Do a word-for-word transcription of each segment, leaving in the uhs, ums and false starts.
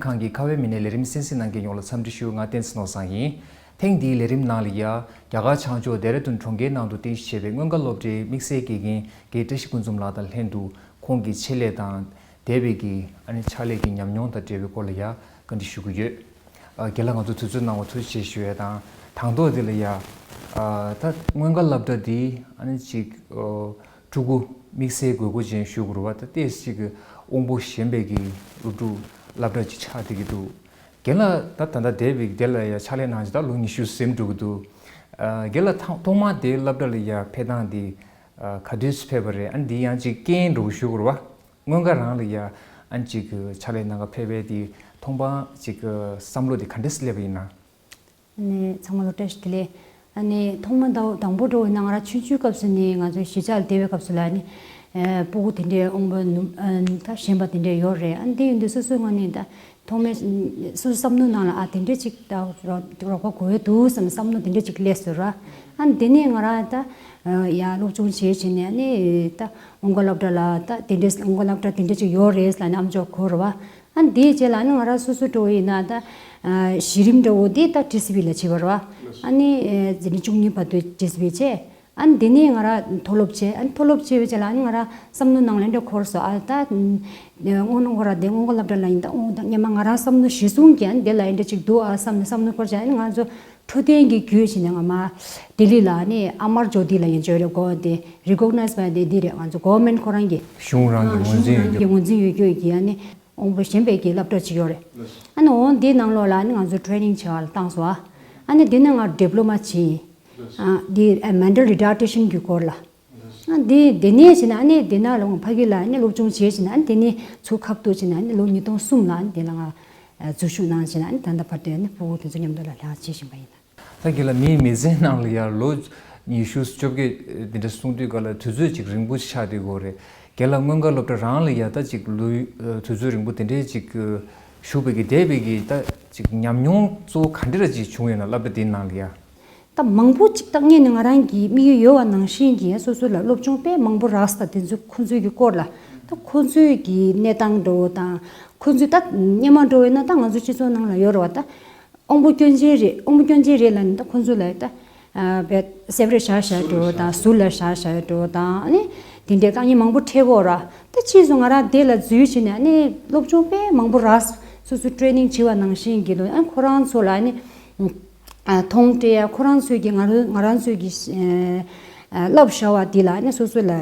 ཁང་གི་ཁ་བའི་མི་སྣའི་ལས་རིམ་གསན་གཟིགས་གནང་མཁན་ཡོངས་ལ་འཚམས་འདྲི་ཞུ། ང་བསྟན་འཛིན་ནོར་བཟང་ཡིན། ཐེངས་འདིའི་ལས་རིམ་ནང་ལ་ཡ། རྒྱ་གར་བྱང་ཕྱོགས་ལྡེ་ར་ལྡུན་གྲོང་ཁྱེར་ནང་དུ་རྟེན་གཞི་བྱས་པའི་སྔོན་འགོག་སློབ་གྲྭའི་དམིགས་བསལ་དགེ་རྒན་དགེ་བཀྲ་ཤིས་ཀུན་འཛོམས་ལགས་དང་ལྷན་དུ་ཁོང་གི་ཆེད་ལས་དང་འདས་པའི་གི་ཨ་ནི་ཕྱག་ལས་ཀྱི་ཉམས་མྱོང་དང་འབྲེལ་བའི་སྐོར་ལ་ཡ་བཀའ་འདྲི་ཞུ་གི་ཡོད། ཨ། རྒན་ལགས་ང་ཚོ་དུས་ཚོད་གནང་བར་ཐུགས་རྗེ་ཆེ་ཞུ་ཡས་དང་། དང་ཐོག་དེ་ལ་ཡ། ཨ། ད་སྔོན་འགོག་སློབ་གྲྭ་འདི་ཨ་ནི་ཅིག་ཨོ། ཕྲུ་གུ་དམིགས་བསལ་དགོས་མཁོ་ཅན་ཞུ་དགོས་རེད་བ། ད་ཏོག་ཙམ་ཅིག་གི་དབང་པོ་ཞན་པའི་གི་སློབ་ཕྲུག་སློབ་གྲྭ་ཅིག་ཆགས་བསྡད་ཀྱི་འདུག་རྒན་ལགས་ད་ད་ལྟ་འདས་པའི་དེ་ལ་ཡ་ཕྱག་ལས་གནང་བཞིན་ད་ལོ་ཉི་ཤུ་ཟིན་འགྲོ་གི་འདུག་ཨ། རྒན་ལགས་ཐང་ཐོག་མ་དེ་སློབ་གྲྭ་ལ་ཡ་ཕེབས་སྟངས་དེ་ཨ། ག་དུས་སུ་ཕེབས་པ་རེད། ཨ་ནི་འདི་ཡང་ཅིག་རྐྱེན་འགྲོ་ཞུ་དགོས་རེད་བ། སྔོན་འགོག་རང་ལ་ཡ་ཨ་ནི་ཅིག་གི་ཕྱག་ལས་གནང་ག་ཕེབས་པའི་དེ་མཐོང་སྤང་ཅིག་གི་བསམ་བློ་དེ་ག་འདྲས་སླེབས་པ་ཡིན་ན། ནས་ཚང་མ་ལ་བཀྲ་ཤིས་བདེ་ལེགས། ཨ་ནི་ཐོག་མ་དང་དང་པོ་འགྲོ་བའི་ནང་ང་རང་ཆུང་ཆུང་སྐབས་སུ་ནས་ང་ཚོ་གཞིས་ཆགས་ལ་བསྡད་པའི་སྐབས་སུ་ལ་ནི་ཨ་ནི་སྤུ་གུ་དེ་འདྲའི་དབང་པོ་ནུབ་ཨ་ནི་ད་ཞན་པ་དེ་འདྲའི་ཡོད་རེད། ཨ་ནི་དེ་ཡིན་དུས་སོ་སོའི་ངོས་ནས་ད་ཐོག་མའི་སོ་སོའི་བསམ་བློ་ནང་ལ་ཨ་དེ་འདྲའི་ཅིག་ད་རོགས་རོགས་པ་དགོས་འདུག་བསམ་བསམ་བློ་དེ་འདྲའི་ཅིག་སླེབས་སོང་ར། ཨ་ནི་དེ་ནས་ང་རང་ད་ཡ་སློབ་སྦྱོང་བྱས་བྱས་ནས་ཨ་ནི་ད་སྔོན་འགོག་སློབ་གྲྭ་ལ་ད་དེ་འདྲའི་སྔོན་འགོག་སློབ་གྲྭ་དེ་འདྲ་ཅིག་ཡོད་རེད་ལབ་ནས་ཨ་མཆོག་གོ་རེད་བ། ཨ་ནི་དེའི་རྗེས་ལ་ཨ་ནི་ང་རང་སོ་སོ་འགྲོ་བ་ཡིན་ན་ད་ཨ་གཞི་རིམ་འདྲ་བོ་དེ་ད་ཊི་སི་བི་ལ་བྱེད་པ་རེད་བ། ཨ་ནི་ཨ་འཛིན་གྲྭ་བཅུ་གཉིས་བར་དུ་ཊི་སི་བི་བྱས། ཨ་ནི་དེ་ནས་ང་རང་མཐོ་སློབ་བྱས། ཨ་ནི་མཐོ་སློབ་བྱས་པའི་རྗེས་ལ་ཨ་ནི་ང་རང་བསམ་བློ་ནང་ལ་འདྲ་འཁོར་སོང་། ཨ་ད་སྔོན་འགོག་ར་དེ་སྔོན་འགོག་སློབ་གྲྭ་ལ་ཡིན་ད་འོང་ད་སྔོན་མ་ང་རང་བསམ་བློ་གཞི་བཟུང་གི་ཨ་ནི་དེ་ལ་འདྲ་ཅིག་འདུག་ཨ་བསམ་ནས་བསམ་བློ་འཁོར་བྱས། ཨ་ནི་ང་ཚོ་འཕྲོད་བསྟེན་གྱི་བརྒྱུད་བྱས་ནས་ང་མ་ལྡི་ལི་ལ་ནི་ཨ་མར་ཇོ་ཏི་ལ་ཡིན་བརྗོད་རེད། གོ་དེ་རི་ཀོག་ནའི་ཛི་བྷའི་དེ་འདི་རེད། ང་ཚོ་གོ་ཝར་མེན་ཁོ་རང་གི་གཞུང་རང་གི་ཨ་ངོས་འཛིན་ཡོད་རྒྱུ། ངོས་འཛིན་ཡོད་རྒྱུ་ཡོད་ཀྱི་ཨ་ནི་དབང་པོ་ཞན་པའི་གི་སློབ་གྲྭ་ཅིག་ཡོད་རེད། ཨ་ནི་འོང་དེའི་ནང་ལོགས་ལ་ཨ་ནི་ང་ཚོ་ཊི་རེ་ནིང་བྱེད་པ་ལ་བཏང་སོང་། ཨ་ཨ་ནི་དེ་ནས་ང་ཌི་པི་ལོ་མ་བྱས་ཡིན། ཨ་འདི་ཨ་མེན་ཊལ་རི་ཊཱར་ཌེ་ཤན་གྱི་སྐོར་ལ། ཨ་འདི་དེ་ནས་བྱས་ནས་ཨ་ནི་དེ་ནང་ལ་ང་ཕ་གི་ལ་ཨ་ནི་སློབ་སྦྱོང་བྱས་བྱས་ནས་ཨ་ནི་དེ་ནས་ཚུར་ཁ་ཐུག་བྱས་ནས་ཨ་ནི་ལོ་ཉིས་སྟོང་གསུམ་ལ་ཨ་ནི་དེ་ལ་ང་ཨ་འཛུལ་ཞུགས་གནང་བྱས་ནས་ཨ་ནི་ད་ལྟ་བར་དུ་ཨ་ནི་སྤུ་གུ་དེ་ཚོ་མཉམ་དུ་ལ་ལས་ཀ་བྱེད་བཞིན་པ་ཡིན། ད་རྒན་ལགས་མིའི་མི་ཚེ་ནང་ལ་ཡང་ལོ་ཉི་ཤུ་བཅོ་བརྒྱད་འདི་འདྲ་སོང་དུས་ག་ལ་དུས་ཚོད་ཅིག་རིང་པོ་ཆགས་བསྡད་ཡོད་རེད། རྒན་ལགས་སྔོན་འགོག་སློབ་གྲྭ་རང་ལ་ཡང་ད་ཅིག་ལོ་དུས་ཚོད་རིང་པོ་དེ་འདྲའི་ཅིག་བཞུགས་པའི་གི་འདས་པའི་གི་ད་ཅིག་ཉམས་མྱོང་གཙོ་བོ་ག་འདྲ་ཅིག་བྱུང་ཡོད་ན། སློབ་གྲྭ་འདིའི་ནང་ལ་ཡང་། ད་མང་པོ་ཅིག་ད་ངས་ནི་ང་རང་གི་དམིགས་ཡུལ་ཡོད་པ་ནང་བཞིན་གྱི་སོ་སོ་ལ་སློབ་སྦྱོང་དཔེ་མང་པོ་རག་སོང་། ད་དེ་ཚོ་ཁོང་ཚོའི་གི་སྐོར་ལ་ད་ཁོང་ཚོའི་གི་གནས་སྟངས་འདྲ་བོ་དང་། ཁོང་ཚོས་ད་སྔོན་མ་འདྲ་བོ་ཡིན་ན་ད་ང་ཚོ་སྤྱི་ཚོགས་ནང་ལ་ཡོད་རེད་བ། ད་དབང་པོ་སྐྱོན་ཅན་རེད། དབང་པོ་སྐྱོན་ཅན་རེད་ལབ་ནས་ད་ཁོང་ཚོ་ལ་ད་ཨ་བས་སེབ་རེ་བཞག་བཞག་འགྲོ་དང་། ཟུར་ལ་བཞག་བཞག་འགྲོ་དང་། ཨ་ནི་དེ་འདྲའི་དཀའ་ངལ་མང་པོ་འཕྲད་ཀྱི་ཡོད་རེད། ད་ཕྱིས་སུ་ང་རང་དེ་ལ་འཛུལ་བྱས་ནས་ཨ་ནི་སློབ་སྦྱོང་དཔེ་མང་པོ་རག་སོ་སོ་ཊི་རེ་ནིང་བྱས་པ་ནང་བཞིན་གྱི་ལོ། ཨ་ཁོ་རང་ཚོ་ལ་ཨ་ནི་ཨ་མཐོང་སྤྲད་ཡ། ཁོ་རང་ཚོས་ཀྱི་ང་རང་ང་རང་ཚོས་ཀྱི་ཨ་བསླབ་བྱ་བ་དེ་ལ་ཨ་ནི་སོ་སོ་ལ་ཨ་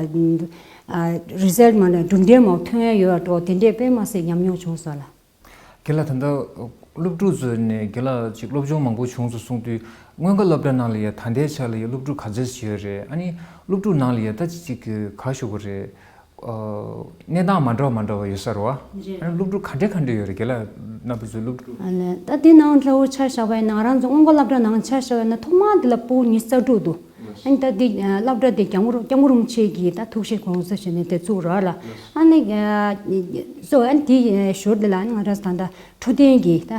རི་ཛལ་ཊི་མ་ནས་གྲུབ་འབྲས་མ་ཐོན་ཡ་ཡོད་འགྲོ། དེ་འདྲའི་དཔེ་མ་སྲིད་ཉམས་མྱོང་བྱུང་སོང་ལ། རྒན་ལགས་ད་ལྟ་སློབ་ཕྲུག་ཚོ་ནས་རྒན་ལགས་ཅིག་སློབ་སྦྱོང་མང་པོ་བྱུང་སོང་གསུངས་དུས། སྔོན་འགོག་སློབ་གྲྭ་ནང་ལ་ཡ་ད་ལྟའི་ཆ་ལ་ཡ་སློབ་ཕྲུག་ག་ཚོད་ཅིག་ཡོད་རེད། ཨ་ནི་སློབ་ཕྲུག་ནང་ལ་ཡ་ད་ཅིག་ཅིག་ག་ཞུ་དགོས་རེད། ཨ་གནས་སྟངས་མ་འདྲ་བ་མ་འདྲ་བ་ཡོད་ས་རེད་བ། རེད། ཨ་ནི་སློབ་ཕྲུག་ག་འདྲ་ག་འདྲ་ཡོད་རེད། རྒན་ལགས་རྣམ་པ་ཚོའི་སློབ་ཕྲུག་ཨ་ནི་ད་འདི་ནང་ལ་འོ་ཆ་བཞག་པ་ཡིན་ན། ང་རང་ཚོ་སྔོན་འགོག་སློབ་གྲྭ་ནང་ཆ་བཞག་པ་ཡིན་ན་ཐོག་མ་འདི་ལ་སྤུ་གུ་ཉི་ཤུ་རྩ་དྲུག་འདུག་ཨ་ནི་ད་འདི་ཨ་སློབ་གྲྭ་དེ་སྐྱབས་མགོན་སྐྱབས་མགོན་རིན་པོ་ཆེ་གིས་ད་ཐུགས་བཞེད་དགོངས་གསོལ་བྱས་ནས་དེ་བཙུགས་རོགས་ལ། ཨ་ནི་ཨ་སོ་ཨ་ནི་དེ་ཞོར་དེ་ལ་ཨ་ནི་ང་རང་ཚོ་ད་ལྟ་འཕྲོད་བསྟེན་གྱི་ད་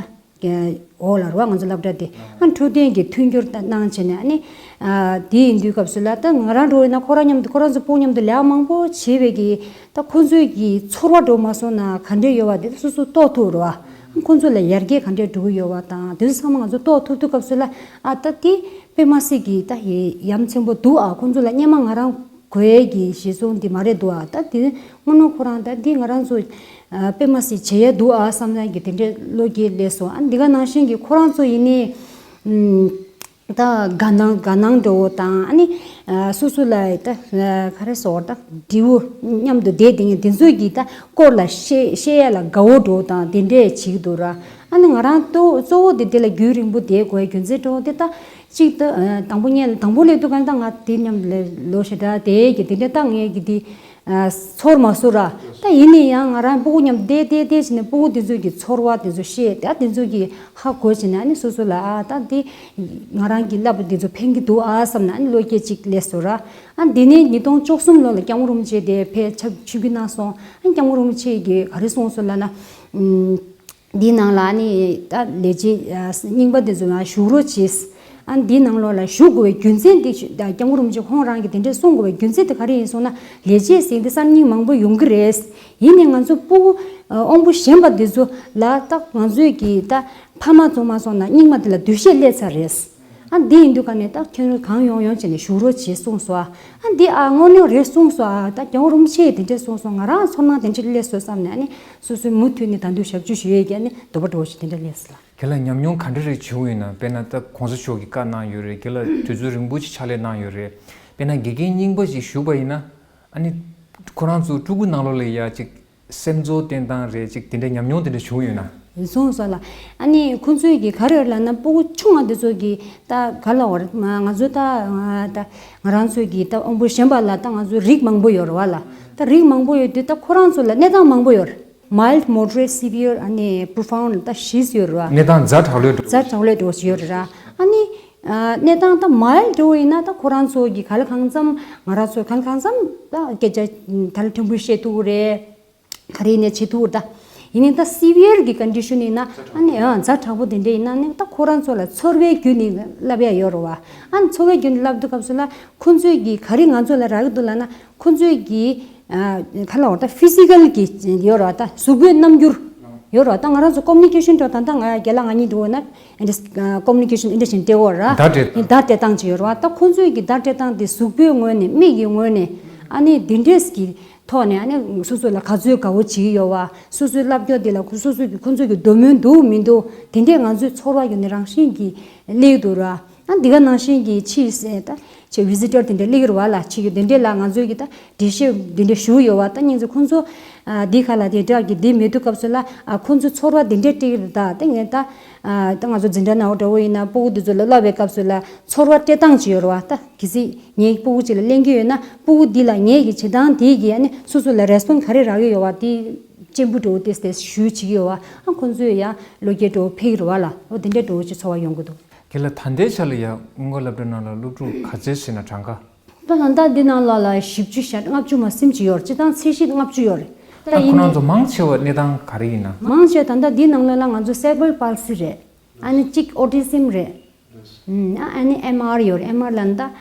འོག་ལ་རེད་བ། ང་ཚོ་སློབ་གྲྭ་དེ་ཨ་འཕྲོད་བསྟེན་གྱི་མཐུན་འགྱུར་ད་གནང་བྱས་ནས། ཨ་ནི་ཨ་དེ་ཡིན་དུས་སྐབས་སུ་ལ་ད་ང་རང་འདྲ་བོ་ཡིན་ན་ཁོ་རང་མཉམ་དུ་ཁོ་རང་ཚོ་སྤུ་གུ་མཉམ་དུ་ལས་ཀ་མང་པོ་བྱས་པའི་གི་ད་ཁོ་ཚོའི་གི་ཚོར་བ་འདྲ་བོ་མ་སོང་ན་ག་འདྲས་ཡོད་བ་དེ་སོ་སོ་རྟོགས་ཐུབ་རེད་བ། ཁོ་ཚོ་ལ་ཡར་རྒྱས་ག་འདྲས་འགྲོ་གི་ཡོད་བ་དང་དེ་ཚོ་ཚང་མ་ང་ཚོ་རྟོགས་ཐུབ་དུས་སྐབས་སུ་ལ། ཨ་ད་དེ་དཔེ་མ་སྲིད་ཀྱི་ད་ཡ་ཡ་མཚན་པོ་འདུག་ཨ་ཁོ་ཚོ་ལ་སྔོན་མ་ང་རང་དགོས་ཡས་ཀྱི་གཞི་བཟུང་འདི་མ་རེད་འདུག་ཨ་ད་དེ་དངོས་གནས་ཁོ་རང་ད་འདི་ང་རང་ཚོ་ཨ་དཔེ་མ་སྲིད་བྱེད་ཡས་འདུག་ཨ་བསམ་ཡས་ཀྱི་དེ་འདྲའི་བློ་སྐྱེད་སླེབས་སོང་། ཨ་འདི་ག་ནང་བཞིན་གྱི་ཁོ་རང་ཚོ་ཡིན་ནའི་ཨམ། ད་དགའ་སྣང་དགའ་སྣང་འདྲ་བོ་དང་། ཨ་ནི་ཨ་སོ་སོ་ལ་ད་ཨ་ག་རེ་ཟེར་ད་འབྲས་བུ་མཉམ་དུ་བསྡད་དེ་ངས་དེ་ཚོའི་གི་ད་སྐོར་ལ་བཤད་བཤད་ཡ་ལ་དགའ་བོ་འདྲ་བོ་དང་དེ་འདྲས་བྱེད་ཀྱི་འདུག་ར། ཨ་ནི་ང་རང་ཏོ་གཙོ་བོ་དེ་དེ་ལ་རྒྱུན་རིང་པོ་བསྡད་དགོས་རྒྱུ་མཚན་འདྲ་བོ་དེ་ད་གཅིག་ད་ཨ་དང་པོ་ཉིད་དང་པོ་སླེབས་དུས་གང་ད་ང་དེ་མཉམ་ལ་ལོ་ཞེ་དྲག་དེ་གི་དེ་འདྲས་ད་ངས་གི་དེ། ཨ་ཚོར་མ་སོང་ར། ད་ཡིན་ན་ཡང་ང་རང་སྤུ་གུ་མཉམ་བསྡད་བསྡད་བསྡད་བྱས་ནས་སྤུ་གུ་དེ་ཚོའི་གི་ཚོར་བ་དེ་ཚོ་བཤད། ད་དེ་ཚོ་གི་ཧ་གོ་བྱས་ནས་ཨ་ནི་སོ་སོ་ལ་ཨ་ད་འདི་ང་རང་གི་བསླབ་པ་དེ་ཚོ་ཕན་གྱི་འདུག་ཨ་བསམ་ནས་ཨ་ནི་བློ་སྐྱེད་ཅིག་སླེབས་སོང་ར། ཨ་འདི་ནས་ཉིས་སྟོང་བཅུ་གསུམ་ལོ་ལ་སྐྱབས་མགོན་རིན་པོ་ཆེ་དེ་ཕེབས་ཆིབས་བསྒྱུར་གནང་སོང་། ཨ་ནི་སྐྱབས་མགོན་རིན་པོ་ཆེ་གིས་ག་རེ་གསུངས་སོང་ལབ་ན། ཨུམ། འདིའི་ནང་ལ་ཨ་ནི་ད་ལས་བྱེད་ཨ་རྙིང་པ་དེ་ཚོ་ཡང་ཞུགས་རོགས་གྱིས། ཨ་འདིའི་ནང་ལོགས་ལ་ཞུགས་དགོས་པའི་རྒྱུ་མཚན་འདི་ཞུ། ད་སྐྱབས་མགོན་རིན་པོ་ཆེ་ཁོང་རང་གིས་དེ་འདྲས་གསུང་དགོས་པའི་རྒྱུ་མཚན་དེ་ག་རེ་ཡིན་གསུངས་ན། ལས་བྱེད་ཟེར་འདི་གསར་རྙིང་མང་པོ་ཡོང་གི་རེད། ཡིན་ནའི་ང་ཚོ་སྤུ་གུ་དབང་པོ་ཞན་པ་འདི་ཚོ་ལ་ད་ང་ཚོས་ཀྱིས་ད་ཕ་མ་ཚོ་མ་སོང་ན་རྙིང་མ་དེ་ལ་འདུ་ཤེས་སླེབས་ཚར་རེད། ཨ་འདི་ཡིན་དུས་ག་ནས་ད་ཁྱོད་གང་ཡོང་ཡོང་བྱས་ནས་ཞུགས་རོགས་བྱེད་གསུངས་སོང་། ཨ་འདི་ཨ་དངོས་གནས་རེད་གསུངས་སོང་། ཨ་ད་སྐྱབས་མགོན་རིན་པོ་ཆེས་དེ་འདྲས་གསུངས་སོང་། ང་རང་ཚོར་སྣང་དེ་འདྲས་སླེབས་སོང་བསམ་ནས། ཨ་ནི་སོ་སོའི་མུ་མཐུད་ནས་ད་དུང་ཞབས་ཕྱི་ཞུ་ཡས་ཀྱི་ཨ་ནི་འདོད་པ་འདྲ་བོ་ཞིག་དེ་འདྲས་སླེབས་སོང་ལ། ཁྱེད་ལ་ཉམས་མྱོང་ག་འདྲ་རེ་བྱུང་ཡོད་ན། དཔེར་ན་ད་གོང་ས་མཆོག་གིས་བཀའ་གནང་ཡོད་རེད། ཁྱེད་ལ་དུས་ཚོད་རིང་པོ་ཞིག་ཕྱག་ལས་གནང་ཡོད་རེད། དཔེར་ན་དགེ་རྒན་རྙིང་པ་ཞིག་ཞུགས་པ་ཡིན་ན། ཨ་ནི་ཁོ་རང་ཚོ་ཕྲུ་གུ་ནང་ལོགས་ལ་ཡ་ཅིག་སེམས་ཚོར་བསྟན་སྟངས་རེད། ཅིག་དེ་འདྲའི་ཉམས་མྱོང་དེ་འདྲ་བྱུང་ཡོད་ན། བྱུང་སོང་ལ། ཨ་ནི་ཁོང་ཚོས་ཀྱི་ག་རེ་ཡོད་ལབ་ན། སྤུ་གུ་ཆུང་བ་དེ་ཚོ་གི་ད་ག་ལ་བར་ང་ང་ཚོ་ད་ད་ང་རང་ཚོས་ཀྱི་ད་དབང་པོ་ཞན་པ་ལ་ད་ང་ཚོ་རིགས་མང་པོ་ཡོད་རེད་བ་ལ། ད་རིགས་མང་པོ་ཡོད་དུས་ད་ཁོ་རང་ཚོ་ལ་གནས་སྟངས་མང་པོ་ཡོད་རེད། Mild, moderate, severe ཨ་ནི་profound ད་བཞི་ཡོད་རེད་བ། གནས་སྟངས་ཛ་དྲག་ལོས་འགྲོ། ཛ་དྲག་ལོས་འགྲོ་ཞིག་ཡོད་རེད་ར། ཨ་ནི་ཨ་གནས་སྟངས་ད་mild འགྲོ་ཡིན་ན་ད་ཁོ་རང་ཚོ་གི་ག་ལ་གང་འཚམ་ང་རང་ཚོ་ག་ལ་གང་འཚམ་ད་སྐད་ཆ་ད་ལ་ཕྲན་བུ་བཤད་ཐུབ་ཀྱི་རེད། ག་རེ་ཡིན་ནའི་བྱེད་ཐུབ་ཀྱི་རེད་ད། ཡིན་ནའི་ད་severe གི་condition ཡིན་ན། ཨ་ནི་ཨ་ཛ་དྲག་པོ་དེ་འདྲ་ཡིན་ན་ནི་ད་ཁོ་རང་ཚོ་ལ་ཚོར་བའི་བརྒྱུད་ནས་བསླབ་ཡ་ཡོད་རེད་བ། ཨ་ནི་ཚོར་བའི་བརྒྱུད་ནས་བསླབ་དུས་སྐབས་སུ་ལ་ཁོ་ཚོས་ཀྱི་ག་རེ་ང་ཚོ་ལ་རག་གི་འདུག་ལབ་ན། ཁོ་ཚོས་ཀྱི་ཨ་ག་ལ་བར་ད་physical གི་ཡོད་རེད་བ། ད་གཟུགས་པོའི་རྣམ་འགྱུར་ཡོད་རེད་བ། ད་ང་རང་ཚོ་communication འགྲོ་ད་ད་ང་རྒན་ལགས་ང་གཉིས་འགྲོ་ན་ཨེ་འདྲ་communication ཨེ་འདྲ་བྱས་ནས་སྤྲད་ཡོད་རེད། བརྡ་སྤྲད་སྟངས། བརྡ་སྤྲད་སྟངས་ཅིག་ཡོད་རེད་བ། ད་ཁོ་ཚོས་ཀྱི་བརྡ་སྤྲད་སྟངས་དེ་གཟུགས་པོའི་ངོས་ནས་མིག་གི་ངོས་ནས་ཨ་ནི་འདི་འདྲས་ཀྱི་ཐོག་ནས་ཨ་ནི་སོ་སོ་ལ་ག་ཚོད་དགའ་བོ་བྱེད་ཀྱི་ཡོད་བ། སོ་སོའི་བསླབ་སྐྱོར་འདི་ལ་སོ་སོ་གི་ཁོ་ཚོ་གི་འདོད་མོས་འདུག་མི་འདུག་དེ་འདྲས་ང་ཚོའི་ཚོར་བ་ཡོད་ནི་རང་བཞིན་གྱིས་སླེབས་འདུག་ར། ཨ་འདི་ག་ནང་བཞིན་གྱི་ཕྱིའི་ད་ཕྱི་visitor དེ་འདྲས་སླེབས་ཀྱི་རེད་བ་ལ། ཕྱི་གི་དེ་འདྲས་ལ་ང་ཚོའི་གི་ད་འགྲེལ་བཤད་དེ་འདྲས་ཞུ་ཡོད་བ། ད་སྙིང་རྗེ་ཁོ་ཚོ་ཨ་འདི་ག་ལ་དེ་འདྲ་གི་འདི་མེད་དུས་སྐབས་སུ་ལ་ཨ་ཁོ་ཚོ་ཚོར་བ་དེ་འདྲས་སྤྲད་ཀྱི་རེད། ད་དེ་ངས་ད་ཨ་ད་ང་ཚོ་འཛིན་གྲྭ་ནང་འདྲ་བོ་ཡིན་ན་སྤུ་གུ་དེ་ཚོ་ལ་བསླབ་པའི་སྐབས་སུ་ལ་ཚོར་བ་སྤྲད་སྟངས་ཅིག་ཡོད་རེད་བ། ད་གལ་སྲིད་ངའི་སྤུ་གུ་ཅིག་ལ་གླེང་གི་ཡོད་ན་སྤུ་གུ་འདི་ལ་ངས་ཀྱི་བྱེད་སྟངས་དེ་གི་ཨ་ནི་སོ་སོ་ལ་response ག་རེ་རག་གི་ཡོད་བ། དེ་གཅེན་པོ་འདྲ་བོ་དེ་དེ་ཞུ་བྱེད་ཀྱི་ཡོད་བ། ཨ་ཁོང་ཚོས་ཡང་བློ་སྐྱེད་འདྲ་བོ་ཕེབས་ཀྱི་རེད་བ་ལ། འོ་དེ་འདྲའི་འདྲ་བོ་ཅིག་ཚོར་བ་ཡོང་གི་འདུག་ཁྱེད་ལ་ད་ལྟའི་ཆ་ལ་ཡང་སྔོན་འགོག་སློབ་གྲྭ་ནང་ལ་སློབ་ཕྲུག་ག་ཚོད་ཟིན་ན་གྲངས་ཀ། ད་ད་ལྟ་འདི་ནང་ལོགས་ལ་བཞི་བཅུ་ཞེ་ལྔ་བཅུ་མ་ཟིན་ཅིག་ཡོད་རེད། སྤྱིར་བཏང་ཚད་གཞི་ལྔ་བཅུ་ཡོད་རེད། ད་ད་ཡིན་ཁོ་རང་ནའི་ཚོ་མང་ཆེ་བ་གནས་སྟངས་ག་རེ་ཡིན་ན། མང་ཆེ་ད་ལྟ་འདི་ནང་ལོགས་ལ་ང་ཚོ་cerebral palsy རེད། ཨ་ནི་གཅིག་autism རེད། ཨ་ནི་ཨེམ་ཨར་ཡོད་རེད། ཨེམ་ཨར་ལ་ད་ད་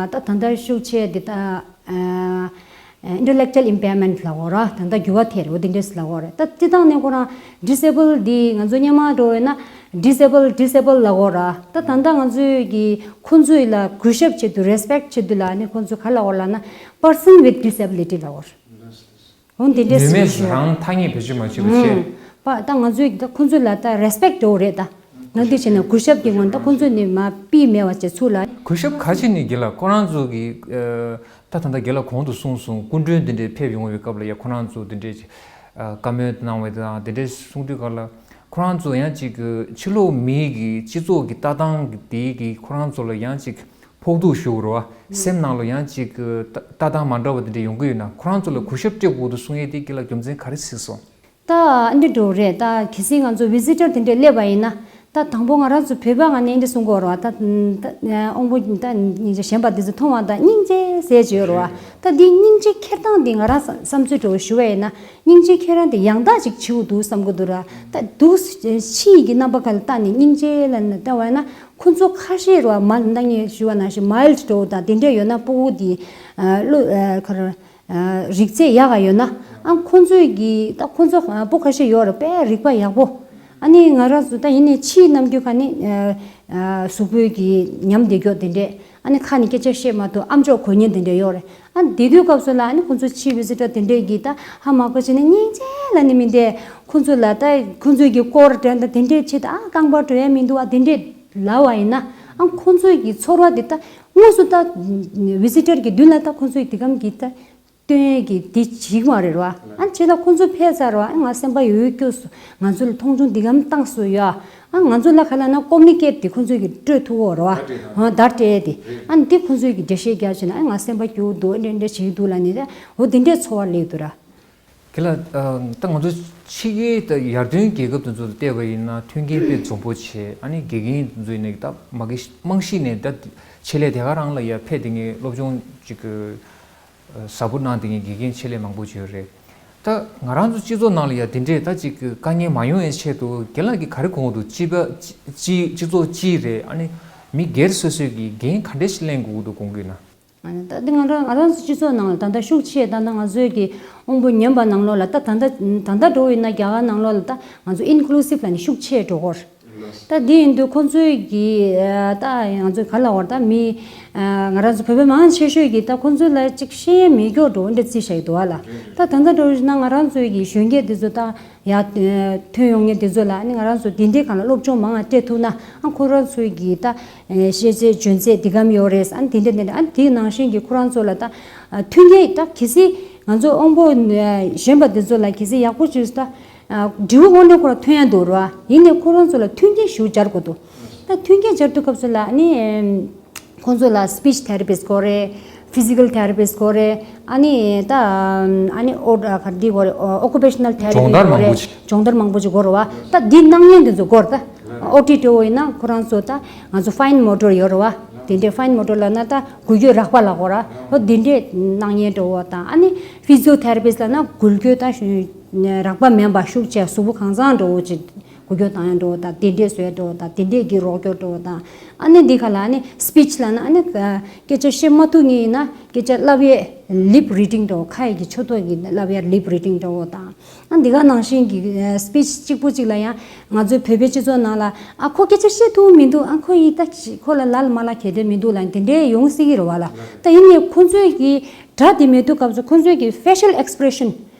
ད་ལྟ་ཤུགས་ཆེ་འདི་ད་intellectual impairment ལབ་དགོས་ར། ད་ལྟ་འགྱུར་བ་ཐེབས་རེད། འོ་དེ་འདྲས་ལབ་དགོས་རེད། ད་སྤྱིར་བཏང་ནས་ཁོ་རང་disable འདི་ང་ཚོ་སྔོན་མ་འགྲོ་ཡོད་ན་disable disable ལབ་དགོས་ར། ད་ད་ལྟ་ང་ཚོས་ཀྱི་ཁོང་ཚོའི་ལ་གུས་ཞབས་བྱེད་དུས་respect བྱེད་དུས་ལ་ནི་ཁོང་ཚོ་ག་ལབ་དགོས་ལབ་ན་person with disability ལབ་དགོས་རེད། འོ་འདི་འདྲས་ནུས་མེད་ཟེར་རང་ཐ་སྙད་བེད་སྤྱོད་མ་བྱེད་པ་བྱས། ཨུམ། པ་ད་ང་ཚོས་ད་ཁོང་ཚོ་ལ་ད་respect འདྲ་བོ་རེད་ད། ང་འདི་བྱས་ན་གུས་ཞབས་ཀྱི་ངོ་ནས་ད་ཁོང་ཚོ་ནི་མ་པི་མེད་པ་བྱས་ཚུར་ལ། གུས་ཞབས་ག་ཅི་ནས་རྒན་ལགས་ཁོ་རང་ཚོ་གི་ཨ་ད་ད་ལྟ་རྒན་ལགས་གོང་དུ་གསུངས་སོང་། སྐུ་མགྲོན་འདི་འདྲས་ཕེབས་ཡོང་བའི་སྐབས་ལ་ཡ་ཁོ་རང་ཚོ་འདི་འདྲས་ཨ་བཀའ་མོལ་གནང་བ་དང་དེ་འདྲས་གསུང་དུས་སྐབས་ལ་ཁོ་རང་ཚོ་ཡང་ཅིག་ཕྱི་ལོགས་མི་གི་སྤྱི་ཚོགས་ཀྱི་ལྟ་སྟངས་ཀྱི་དེ་གི་ཁོ་རང་ཚོ་ལ་ཡང་ཅིག་ཕོག་ཐུག་ཞུ་དགོས་རེད་བ། སེམས་ནང་ལ་ཡང་ཅིག་གི་ལྟ་ལྟ་སྟངས་མ་འདྲ་བ་དེ་འདྲ་ཡོང་གི་ཡོད་ན་ཁོ་རང་ཚོ་ལ་གུས་ཞབས་སྤྲད་དགོས་འདུག་གསུང་ཡས་དེ་རྒན་ལགས་རྒྱུ་མཚན་ག་རེ་གཟིགས་སོང་། ད་འདི་འདྲ་རེད། ད་གལ་སྲིད་ང་ཚོ་visitor དེ་འདྲས་སླེབས་པ་ཡིན་ན་ད་དང་པོ་ང་རང་ཚོ་བོད་པ་ང་ནས་འདི་གསུང་གི་ཡོད་རེད་བ། ད་ད་དབང་པོ་ད་སྙིང་རྗེ་ཞན་པ་འདི་ཚོ་མཐོང་བ་ད་སྙིང་རྗེ་ཟེར་གྱི་ཡོད་རེད་བ། ད་འདི་སྙིང་རྗེ་འཁྱེར་སྟངས་འདི་ང་རང་བསམ་བསམ་ཚུལ་འདྲ་བོ་ཞུ་བ་ཡིན་ན་སྙིང་རྗེ་འཁྱེར་སྟངས་འདི་ཡང་དག་ཅིག་བྱེད་དགོས་འདུག་བསམ་གི་འདུག་ར། ད་འདུག་ཕྱི་ཡི་གི་རྣམ་པ་ཁ་ལ་བལྟས་ནས་སྙིང་རྗེ་ལ་ནི་བལྟས་པ་ཡིན་ན། ཁོ་ཚོ་ཁ་ཤས་རེད་བ། མ་ད་ངས་ཞུ་བ་ནང་བཞིན་mild འདྲ་བོ་དང་དེ་འདྲས་ཡོད་ན་སྤུ་གུ་དེ་ཨ་བློ་ཨ་ག་རེ་ཨ་རིག་ཚད་ཡག་ག་ཡོད་ན་ཨ་ཁོ་ཚོས་ཀྱི་ད་ཁོ་ཚོ་ཨ་སྤུ་ཁ་ཤས་ཡོད་རེད་དཔེ་རིག་པ་ཡག་པོ། ཨ་ནི་ང་རང་ཚོ་ད་ཡིན་ནའི་ཕྱིའི་རྣམ་འགྱུར་ཁ་ནི་ཨ་ཨ་གཟུགས་པོའི་གི་ཉམས་བདེ་མགྱོགས་དེ་འདྲས། ཨ་ནི་ཁ་ནས་སྐད་ཆ་བཤད་མ་ཐུབ་ཨམ་ཅོག་གོ་མཁན་དེ་འདྲས་ཡོད་རེད། ཨ་དེ་དུས་སྐབས་སུ་ལ་ཨ་ནི་ཁོ་ཚོ་ཕྱིའི་visitor དེ་འདྲས་ཀྱིས་ད་ཧ་མ་གོ་བྱས་ནས་སྙིང་རྗེ་ལབ་ནི་མིན་ཏེ། ཁོ་ཚོ་ལ་ད་ཁོ་ཚོས་ཀྱི་སྐོར་དྲན་ད་དེ་འདྲས་བྱེད་ད་ཨ་རྐང་པ་འགྲོ་ཡ་མི་འདུག་ཨ་དེ་འདྲས་ལབ་པ་ཡིན་ན། ཨ་ཁོ་ཚོས་ཀྱི་ཚོར་བ་དེ་ད་དངོས་སུ་ད་visitor གི་མདུན་ལ་ད་ཁོ་ཚོས་དེ་གམ་གྱི་ད་སྟོན་ཡས་ཀྱི་དེ་བྱེད་ཀྱི་མ་རེད་བ། ཨ་བྱས་ད་ཁོ་ཚོ་ཕེབས་ཚར་བ། ཨ་ང་སེམས་པ་ཡོད་སྐྱོ་སོང་། ང་ཚོ་ལ་མཐོང་ཆུང་འདི་གམ་བཏང་སོང་ཡ། ཨ་ང་ཚོ་ལ་ག་ལབ་ན་communicate དེ་ཁོ་ཚོས་ཀྱི་སྤྲོད་ཐུབ་ཀྱི་རེད་བ། ཨ་བརྡ་སྤྲད་དེ། ཨ་འདི་ཁོ་ཚོས་ཀྱི་འགྲེལ་བཤད་རྒྱག་བྱས་ན་ཨ་ང་སེམས་པ་སྐྱོ་འདུག་འདྲ་འདྲ་བྱེད་ཀྱི་འདུག་ལབ་ནས་ད་འོ་དེ་འདྲའི་ཚོར་བ་སླེབས་འདུག་ར། ཁྱེད་ལ་ད་ང་ཚོ་ཕྱི་རྒྱལ་ད་ཡར་ཐོན་རྒྱལ་ཁབ་དེ་ཚོ་བལྟས་པ་ཡིན་ན་མཐུན་རྐྱེན་དཔེ་འཛོམས་པོ་བྱས། ཨ་ནི་དགེ་རྒན་དེ་ཚོ་ཡིན་ནའི་ད་མ་གི་རྨང་གཞི་ནས་ད་ཆེད་ལས་དེ་ག་རང་ལ་ཡར་ཕེབས་དེ་ངས་སློབ་སྦྱོང་ཅིག་གི་ཟབ་པོ་གནང་དེ་ངས་དགེ་རྒན་ཆེད་ལས་མང་པོ་བྱས་ཡོད་རེད། ད་ང་རང་ཚོ་སྤྱི་ཚོགས་ནང་ལ་ཡ་དེ་འདྲས་ད་ཅིག་དཀའ་ངལ་མ་ཡོང་ཡའི་ཆེད་དུ་རྒན་ལགས་ཀྱིས་ག་རེ་དགོངས་འདུག་སྤྱི་པ་སྤྱི་སྤྱི་ཚོགས་སྤྱི་རེད། ཨ་ནི་ མི་སྒེར་སོ་སོའི་གི་འགན་ག་འདྲ་ཞིག་ལེན་དགོས་ཀྱི་འདུག་དགོངས་ཀྱི་ན། ད་འདི་ང་རང་ང་རང་ཚོ་སྤྱི་ཚོགས་ནང་ལ་ད་ལྟ་ཤུགས་ཆེ་ད་ལྟ་ང་ཚོའི་གི་དབང་པོ་ཉམས་པ་ནང་ལོགས་ལ་ད་ད་ལྟ་ད་ལྟ་འགྲོ་ཡིན་ན་རྒྱ་གར་ནང་ལོགས་ལ་ད་ང་ཚོ་ཨིན་ཀུ་ལུ་སིབ་ལ་ནི་ཤུགས་ཆེ་འགྲོ་གོ། ད་འདི་ཡིན་དུས་ཁོང་ཚོའི་གི་ད་ང་ཚོ་ག་ལ་བར་ད་མི་ང་རང་ཚོ་བོད་པ་མང་ཆེ་ཤོས་ཀྱི་ད་ཁོང་ཚོ་ལ་ཅིག་ཤེས་མི་སྐྱོ་འགྲོ་འདྲ་རྩིས་བྱ་ཡི་འདུག་བ་ལ། ད་ད་ལྟ་འགྲོ་ཡིན་ན་ང་རང་ཚོའི་གི་གཞོན་སྐྱེས་འདི་ཚོ་ད་ཡ་ཐོན་ཡོང་མཁན་དེ་ཚོ་ལ་ཨ་ནི་ང་རང་ཚོ་དེ་འདྲའི་སྒང་ལ་སློབ་སྦྱོང་མང་བ་སྤྲད་ཐུབ་ན་ཨ་ཁོ་རང་ཚོའི་གི་ད་ཤེས་ཚད་འཇོན་ཚད་འདི་གམ་ཡོད་རེད། ཨ་ནི་དེ་འདྲ་དེ་འདྲ་ཨ་ནི་དེའི་ནང་བཞིན་གྱི་ཁོ་རང་ཚོ་ལ་ད་མཐུན་རྐྱེན་ད་གལ་སྲིད་ང་ཚོ་དབང་པོ་གཞན་པ་དེ་ཚོ་ལ་གལ་སྲིད་ཡག་པོ་ཅིག་ད་འབྲས་བུ་དངོས་གནས་ཁོ་རང་ཐོན་ཡ་འདུག་ར། ཡིན་ནའི་ཁོ་རང་ཚོ་ལ་མཐུན་རྐྱེན་ཞིག་སྦྱར་དགོས་འདུག་ད་མཐུན་རྐྱེན་སྦྱར་དུས་སྐབས་སུ་ལ་ཨ་ནི། ཁོང་ཚོ་ལ་speech therapist་དགོས་རེད། physical therapist་དགོས་རེད། ཨ་ནི་ད་ཨ་ནི་ཨོ་ག་འདི་དགོས་རེད། occupational therapy་སྦྱོང་བརྡར་དགོས་མང་པོ་རེད། ཅིག་སྦྱོང་བརྡར་མང་པོ་ཅིག་དགོས་རེད་བ། ད་འདི་གནང་མཁན་དེ་ཚོ་དགོས་རེད། ད་ཨོ་ཊི་འདྲ་བོ་ཡིན་ན་ཁོ་རང་ཚོ་ད་ང་ཚོ་fine motor་ཡོད་རེད་བ། དེ་འདྲའི་fine motor་ལབ་ན་ད་འགུལ་སྐྱོད་རགས་པ་ལབ་དགོས་རེད། ཨོ་དེ་འདྲའི་གནང་མཁན་འདྲ་བོ་དང་ཨ་ནི་physiotherapist་ལབ་ན་འགུལ་སྐྱོད་ད་རགས་པ་མིན་པ་ཤུགས་ཆེ་གཟུགས་པོ་གང་ཚང་འདྲ་བོ་ཅིག་འགུལ་སྐྱོད་བཏང་ཡ་འགྲོ་བ་དང་དེ་འདྲས་བཟོ་ཡ་འགྲོ་བ་དང་དེ་འདྲས་ཀྱི་རོགས་སྐྱོར་འགྲོ་བ་དང་། ཨ་ནི་འདི་ག་ལ་ཨ་ནི་speech་ལབ་ན་ཨ་ནི་སྐད་ཆ་བཤད་མ་ཐུབ་མཁན་ཡིན་ན་སྐད་ཆ་ལབ་ཡས་lip reading་འགྲོ་བ། ཁ་ཡི་གི་ཆོས་ཐོག་གི་ལབ་ཡ་lip reading་འགྲོ་བ་དང་། ཨ་འདི་ག་ནང་བཞིན་གྱི་speech་གཅིག་པུ་གཅིག་ལ་ཡང་ང་ཚོའི་བོད་པའི་སྤྱི་ཚོགས་ནང་ལ་ཨ་ཁོ་སྐད་ཆ་བཤད་ཐུབ་མི་འདུག་ཨ་ཁོ་ཡིས་ད་ཁོ་ལ་ལ་ལ་མ་ལ་གལ་ཏེ་མི་འདུག་ལ་དེ་འདྲས་ཡོང་སྲིད་ཀྱི་རེད་བ་ལ། ད་ཡིན་ནའི་ཁོ་ཚོས་ཀྱི་སྒྲ་དེ་མེད་དུས་སྐབས་སུ་ཁོ་ཚོས་ཀྱི་facial expression།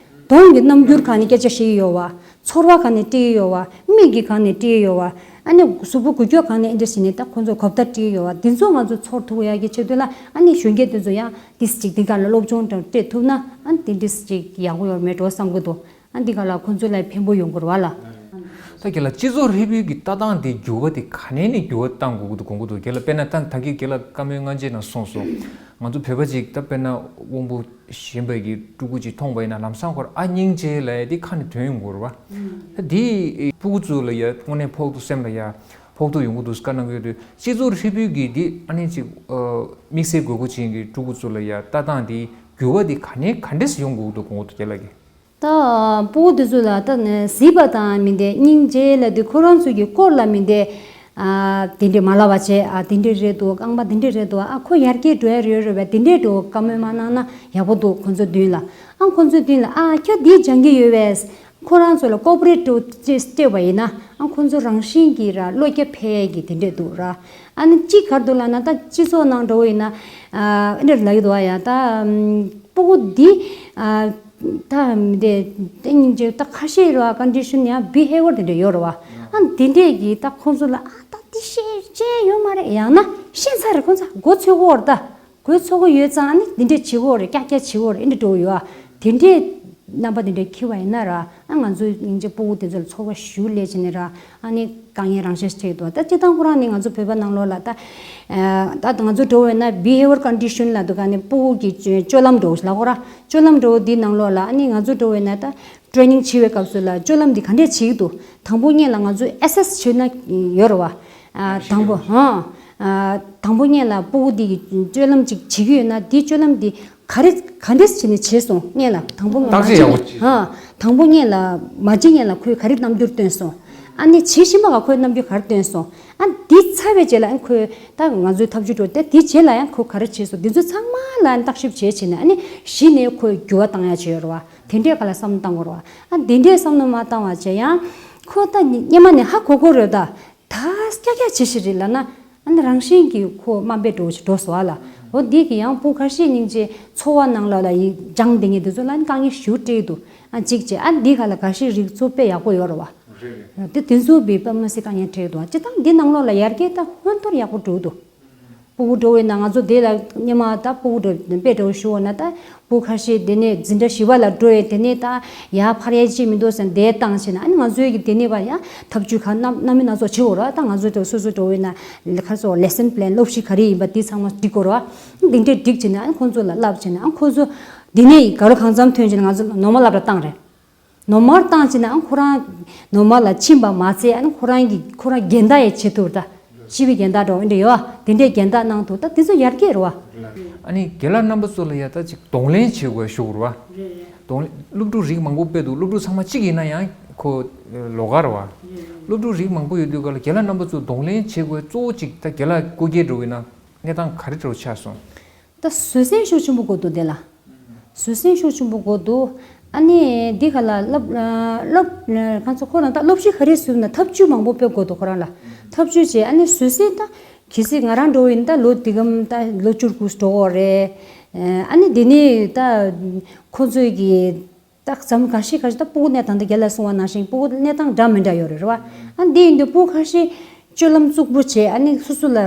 གདོང་གི་རྣམ་འགྱུར་གང་ནས་སྐད་ཆ་བཤད་ཀྱི་ཡོད་བ། ཚོར་བ་གང་ནས་སྤྲད་ཀྱི་ཡོད་བ། མིག་གིས་གང་ནས་སྤྲད་ཀྱི་ཡོད་བ། ཨ་ནི་གཟུགས་པོ་འགུལ་སྐྱོད་གང་ནས་ཨེ་འདྲ་བྱས་ནས་ད་ཁོང་ཚོ་གོ་བརྡ་སྤྲད་ཀྱི་ཡོད་བ། འདི་ཚོ་ང་ཚོ་ཚོར་ཐུབ་ཡག་གི་ཆེད་དུ་ལ་ཨ་ནི་གཞོན་སྐྱེས་དེ་ཚོ་ཡང་ཏིས་ཅིག་འདི་ག་ལ་སློབ་སྦྱོང་དང་སྤྲད་ཐུབ་ན་ཨ་ནི་དེ་འདྲ་ཅིག་ཡག་པོ་ཡོད་མེད་འགྲོ་བསམ་གི་འདུག་ཨ་འདི་ག་ལ་ཁོང་ཚོ་ལ་ཕན་པོ་ཡོང་གི་རེད་བ་ལ། ད་རྒན་ལགས་སྤྱི་ཚོགས་རིག་པའི་གི་ལྟ་སྟངས་དེ་འགྱུར་བ་དེ་ག་ནས་ནས་འགྱུར་བ་གཏང་དགོས་ཀྱི་འདུག་དགོངས་ཀྱི་འདུག་རྒན་ལགས་དཔེར་ན་ད་ད་གིན་རྒན་ལགས་བཀའ་མོལ་སྔ་རྗེས་ནང་གསུངས་སོང་། ང་ཚོ་བོད་པ་ཅིག་ད་དཔེར་ན་དབང་པོ་གཞན་པའི་གི་ཕྲུ་གུ་ཅིག་མཐོང་བ་ཡིན་ན་ལམ་སང་ཁོར་ཨ་སྙིང་རྗེ་ལབ་ཡ་དེ་ཁ་ནས་ཐོན་ཡོང་གི་རེད་བ། ད་དེ་ཕྲུ་གུ་ཚོ་ལ་ཡ་དངོས་གནས་ཕོག་ཐུག་སེམས་ལ་ཡ་ཕོག་ཐུག་ཡོང་གི་འདུག་བཀའ་གནང་གི་ཡོད་དུས་སྤྱི་ཚོགས་ཧྲིལ་པོའི་གི་དེ་ཨ་ནི་ཅིག་དམིགས་བསལ་དགོས་མཁོ་ཅན་གྱི་ཕྲུ་གུ་ཚོ་ལ་ཡ་ལྟ་སྟངས་དེ་འགྱུར་བ་དེ་ག་ནས་ག་འདྲས་སེ་ཡོང་དགོས་ཀྱི་འདུག་དགོངས་ཀྱི་འདུག་རྒན་ལགས་ཀྱིས། ད་ཕྲུ་གུ་དེ་ཚོ་ལ་ད་ནི་གཟིགས་པ་དང་མི་འདྲ་སྙིང་རྗེ་ལབ་དུས་ཁོ་རང་ཚོ་གི་སྐོར་ལ་མི་འདྲ། ཨ་དེ་འདྲས་མ་ལབ་པ་བྱས། ཨ་དེ་འདྲས་རེད་འདུག་རྐང་པ་དེ་འདྲས་རེད་འདུག་ཨ་ཁོ་ཡར་རྒྱས་འགྲོ་ཡ་རེད་རེད་པས། དེ་འདྲས་འགྲོ་བཀའ་མོལ་མ་གནང་ན་ཡག་པོ་འདུག་ཁོ་ཚོ་མདུན་ལ། ཨ་ཁོ་ཚོའི་མདུན་ལ་ཨ་ཁྱོད་འདི་སྦྱང་གི་ཡོད་པས། ཁོ་རང་ཚོ་ལ་ཀོ་པ་རེཊ་འགྲོ་ཅེས་སྤྲད་པ་ཡིན་ན་ཨ་ཁོ་ཚོ་རང་བཞིན་གྱིས་ར་བློ་རྒྱ་འཕེལ་ཡ་གི་དེ་འདྲས་འདུག་ར། ཨ་ནི་གཅིག་ག་རེ་འདུག་ལབ་ན་ད་སྤྱི་ཚོགས་ནང་འགྲོ་བ་ཡིན་ན་ཨ་འདྲས་ལབ་ཀྱི་འདུག་ཨ་ཡ་ད། ཕྲུ་གུ་འདི་ཨ་ད་མི་དེ་དེ་སྙིང་རྗེ་ད་ཁ་ཤས་རེད་བ། ཀོན་ཌི་ཤན་ཡང་བི་ཧེ་ཝར་དེ་འདྲ་ཡོད་རེད་བ། ཨ་དེ་འདྲས་ཀྱིས་ད་ཁོང་ཚོ་ལ་ཨ་ད་དེ་ཤེས་བྱས་ཡོད་མ་རེད། ཡང་ན་ཤེས་ཚར་རེད། ཁོང་ཚོ་མགོ་ཚོས་ཀྱི་ཡོད་རེད། ད་མགོ་ཚོས་ཀྱི་ཡོད་ཙང་ཨ་ནི་དེ་འདྲས་བྱེད་ཀྱི་ཡོད་རེད། ཀྱག་ཀྱག་བྱེད་ཀྱི་ཡོད་རེད། ཨེ་འདྲས་འགྲོ་གི་ཡོད། ཨ་དེ་འདྲས་རྣམ་པ་དེ་འདྲས་འཁྱེར་བ་ཡིན་ན་ར་ཨ་ང་ཚོའི་སྙིང་རྗེ་ཕྲུ་གུ་དེ་ཚོ་ལ་ཚོར་བ་ཞེ་པོ་སླེབས་བྱས་ནས་ར། ཨ་ནི་དཀའ་ངལ་རང་བཞིན་ཞིག་འཕྲད་འདུག་ད་སྤྱིར་བཏང་ཁོ་རང་ནི་ང་ཚོ་བོད་པ་ནང་ལོགས་ལ་ད་ཨ་ད་ང་ཚོ་འགྲོ་བས་ན་བི་ཧེ་ཝར་ཀོན་ཌི་ཤན་ལབ་འདུག་ག་ནི་ཕྲུ་གུ་གི་སྤྱོད་ལམ་འགྲོ་ལབ་དགོས་ར། སྤྱོད་ལམ་འགྲོ་འདི་ནང་ལོགས་ལ་ཨ་ནི་ང་ཚོ་འགྲོ་བས་ན་ད་ཊེ་རེ་ནིང་བྱེད་པའི་སྐབས་སུ་ལ་སྤྱོད་ལམ་འདི་ག་འདྲས་བྱེད་ཀྱི་འདུག་དང་པོ་ཉིད་ལ་ང་ཚོས་ཨེ་སེ་སི་བྱས་ན་ཡོད་རེད་བ། ཨ་དང་པོ་ཧང་ཨ་དང་པོ་ཉིད་ལ་ཕྲུ་གུ་འདི་གི་སྤྱོད་ལམ་ཅིག་བྱེད་ཀྱི་ཡོད་ན་འདི་སྤྱོད་ལམ་འདི་ག་རེ་ག་འདྲས་བྱས་ནས་བྱས་སོང་། སྔོན་ལ་དང་པོ་ང་བརྟག་དཔྱད་ཡག་པོ་བྱས། ཧ། དང་པོ་སྔོན་ལ་མ་བྱེད་སྔོན་ལ་ཁོས་ག་རེ་རྣམ་འགྱུར་སྟོན་སོང་། ཨ་ནི་བྱེད་བཞིན་པ་ག་ཁོས་རྣམ་འགྱུར་ག་རེ་སྟོན་སོང་། ཨ་འདི་ཚར་བའི་རྗེས་ལ་ཨ་ཁོས་ད་ང་ཚོའི་ཐབས་ཇུས་འགྲོ་དེ་འདི་རྗེས་ལ་ཡང་ཁོས་ག་རེ་བྱས་སོང་། འདི་ཚོ་ཚང་མ་ལ་ཨ་བརྟག་ཞིབ་བྱས་བྱས་ནས་ཨ་ནི་གཞི་ནས་ཁོས་འགྱུར་བ་བཏང་ཡ་བྱས་ཡོད་རེད་བ། དེ་འདྲའི་སྒང་ལ་བསམ་བློ་བཏང་དགོས་རེད་བ། ཨ་འདི་འདྲའི་བསམ་བློ་མ་བཏང་བ་བྱས་ཡང་ཁོ་ད་སྔོན་མ་ནས་ཧ་གོ་གོ་རེད་ད། ད་སྐྱ་སྐྱ་བྱེད་ཤི་རེད་ལབ་ན་ཨ་ནི་རང་བཞིན་གྱིས་ཁོ་དམའ་འབེབས་འགྲོ་ཞིག་འགྲོ་སོང་ཨ་ལ། འོ་འདི་གི་ཡང་ཕྲུ་གུ་ཁ་ཤས་སྙིང་རྗེ་འཚོ་བ་ནང་ལོགས་ལ་ཡི་སྦྱངས་བསྡད་མཁན་དེ་ཚོ་ལ་ནི་དཀའ་ངལ་ཞེ་པོ་འཕྲད་འདུག་ཨ་གཅིག་བྱས་ཨ་འདི་ག་ལ་ག་ཤེད་རིག་ཚོ་དཔེ་ཡག་པོ་ཡོད་རེད་བ། རེད་རེད། དེ་དེ་ཚོ་བི་པ་མ་སི་དཀའ་ངལ་འཕྲད་འདུག་ཨ་སྤྱིར་བཏང་འདི་ནང་ལོགས་ལ་ཡར་རྒྱས་ད་ཧོན་ཐོར་ཡག་པོ་འགྲོ་འདུག་ཕྲུ་གུ་འགྲོ་བས་ན་ང་ཚོ་དེ་ལ་སྔོན་མ་ད་ཕྲུ་གུ་འགྲོ་དཔེ་འགྲོ་ཞུ་བ་ན་ད་ཕྲུ་གུ་ཁ་ཤས་དེ་ནས་འཛིན་གྲྭ་བཞི་པ་ལ་འགྲོ་ཡས་དེ་ནས་ད་ཡར་འཕར་ཡས་ཅིག་མི་འདུག་ཟེར་ནས་དེ་བཏང་བྱས་ན་ཨ་ནི་ང་ཚོའི་གི་དེ་ནས་བ་ཡ་ཐབས་ཇུས་ག་སྣ་སྣ་མིན་སྣ་ཚོགས་བྱེད་འོ་ར། ད་ང་ཚོ་དེ་སོ་སོ་འགྲོ་བས་ན་ཁ་སོ་ལེ་སན་པི་ལན་སློབ་གཞི་ག་རེ་ཡིན་པ་དེ་ཚང་མ་སྒྲིག་དགོས་ར། འདི་འདྲས་སྒྲིག་བྱས་ན་ཨ་ནི་ཁོང་ཚོ་ལ་བསླབ་བྱས་ན་ཨ་ཁོང་ཚོ་འདི་ནས་ག་རུ་གང་འཚམ་ཐོན་བྱས་ན་ང་ཚོ་ནོར་མ་སློབ་གྲྭ་བཏང་རེད། ནོར་མར་བཏང་བྱས་ན་ཨང་ཁོ་རང་ནོར་མར་ལ་ཕྱིན་པ་མ་ཚད་ཨ་ནི་ཁོ་རང་གི་ཁོ་རང་རྒན་བདག་ཡང་བྱེད་ཐུབ་ད། སྤྱི་པའི་རྒན་བདག་འདྲ་བོ་འདྲ་ཡོད་ཨ། དེ་འདྲའི་རྒན་བདག་གནང་ཐུབ་ད་དེ་ཚོ་ཡར་རྒྱས་རེད་བ། ཨ་ནི་རྒན་ལགས་རྣམ་པ་ཚོ་ལ་ཡ་ད་ཅིག་གདོང་ལེན་བྱེད་དགོས་ཞུ་དགོས་རེད་བ། གདོང་ལེན་སློབ་ཕྲུག་རིགས་མང་པོ་དཔེ་འདུག་སློབ་ཕྲུག་ཚང་མ་གཅིག་ཡིན་ན་ཡང་ ཁོ་ལོགས་ཀ་རེད་བ། སློབ་ཕྲུག་རིགས་མང་པོ་ཡོད་དུས་ག་ལ་རྒན་ལགས་རྣམ་པ་ཚོ་གདོང་ལེན་བྱེད་དགོས་གཙོ་བོ་གཅིག་ད་རྒན་ལགས་སྐུ་སྒེར་འགྲོ་བའི་ནང་གནས་སྟངས་ག་རེ་འདྲ་བོ་ཆགས་སོང་། ད་བཟོད་བསྲན་ཤུགས་ཆེན་པོ་དགོས་འདུག་དེ་ལ། བཟོད་བསྲན་ཤུགས་ཆེན་པོ་དགོས་འདུག་ཨ་ནི་འདི་ག་ལ་སློབ་སློབ་ཁང་ཚོ་ཁོ་རང་ད་སློབ་གཞི་ག་རེ་བཟོས་ན་ཐབས་ཇུས་མང་པོ་སྤེལ་དགོས་འདུག་ཁོ་རང་ལ་ཐབས་ཇུས་བྱས། ཨ་ནི་བཟོད་བསྲན་ད་གལ་སྲིད་ང་རང་འགྲོ་བ་ཡིན་ན་ད་ལོ་འདི་གམ་ད་ལོ་བཅུ་དགུ་འགྲོ་གི་རེད། ཨ་ནི་འདི་ནི་ད་ཁོ་ཚོས་ཀྱི་ད་བྱམས་དགའ་ཤས་དགའ་ཤས་ད་སྤུ་གུ་ནས་ད་ལྟ་རྒན་ལགས་གསུང་བ་ནང་བཞིན་སྤུ་གུ་གནས་སྟངས་འདྲ་མི་འདྲ་ཡོད་རེད་རེད་བ། ཨ་འདི་ཡིན་དུས་སྤུ་གུ་ཁ་ཤས་སྤྱོད་ལམ་རྩུབ་པོ་བྱས། ཨ་ནི་སོ་སོ་ལ་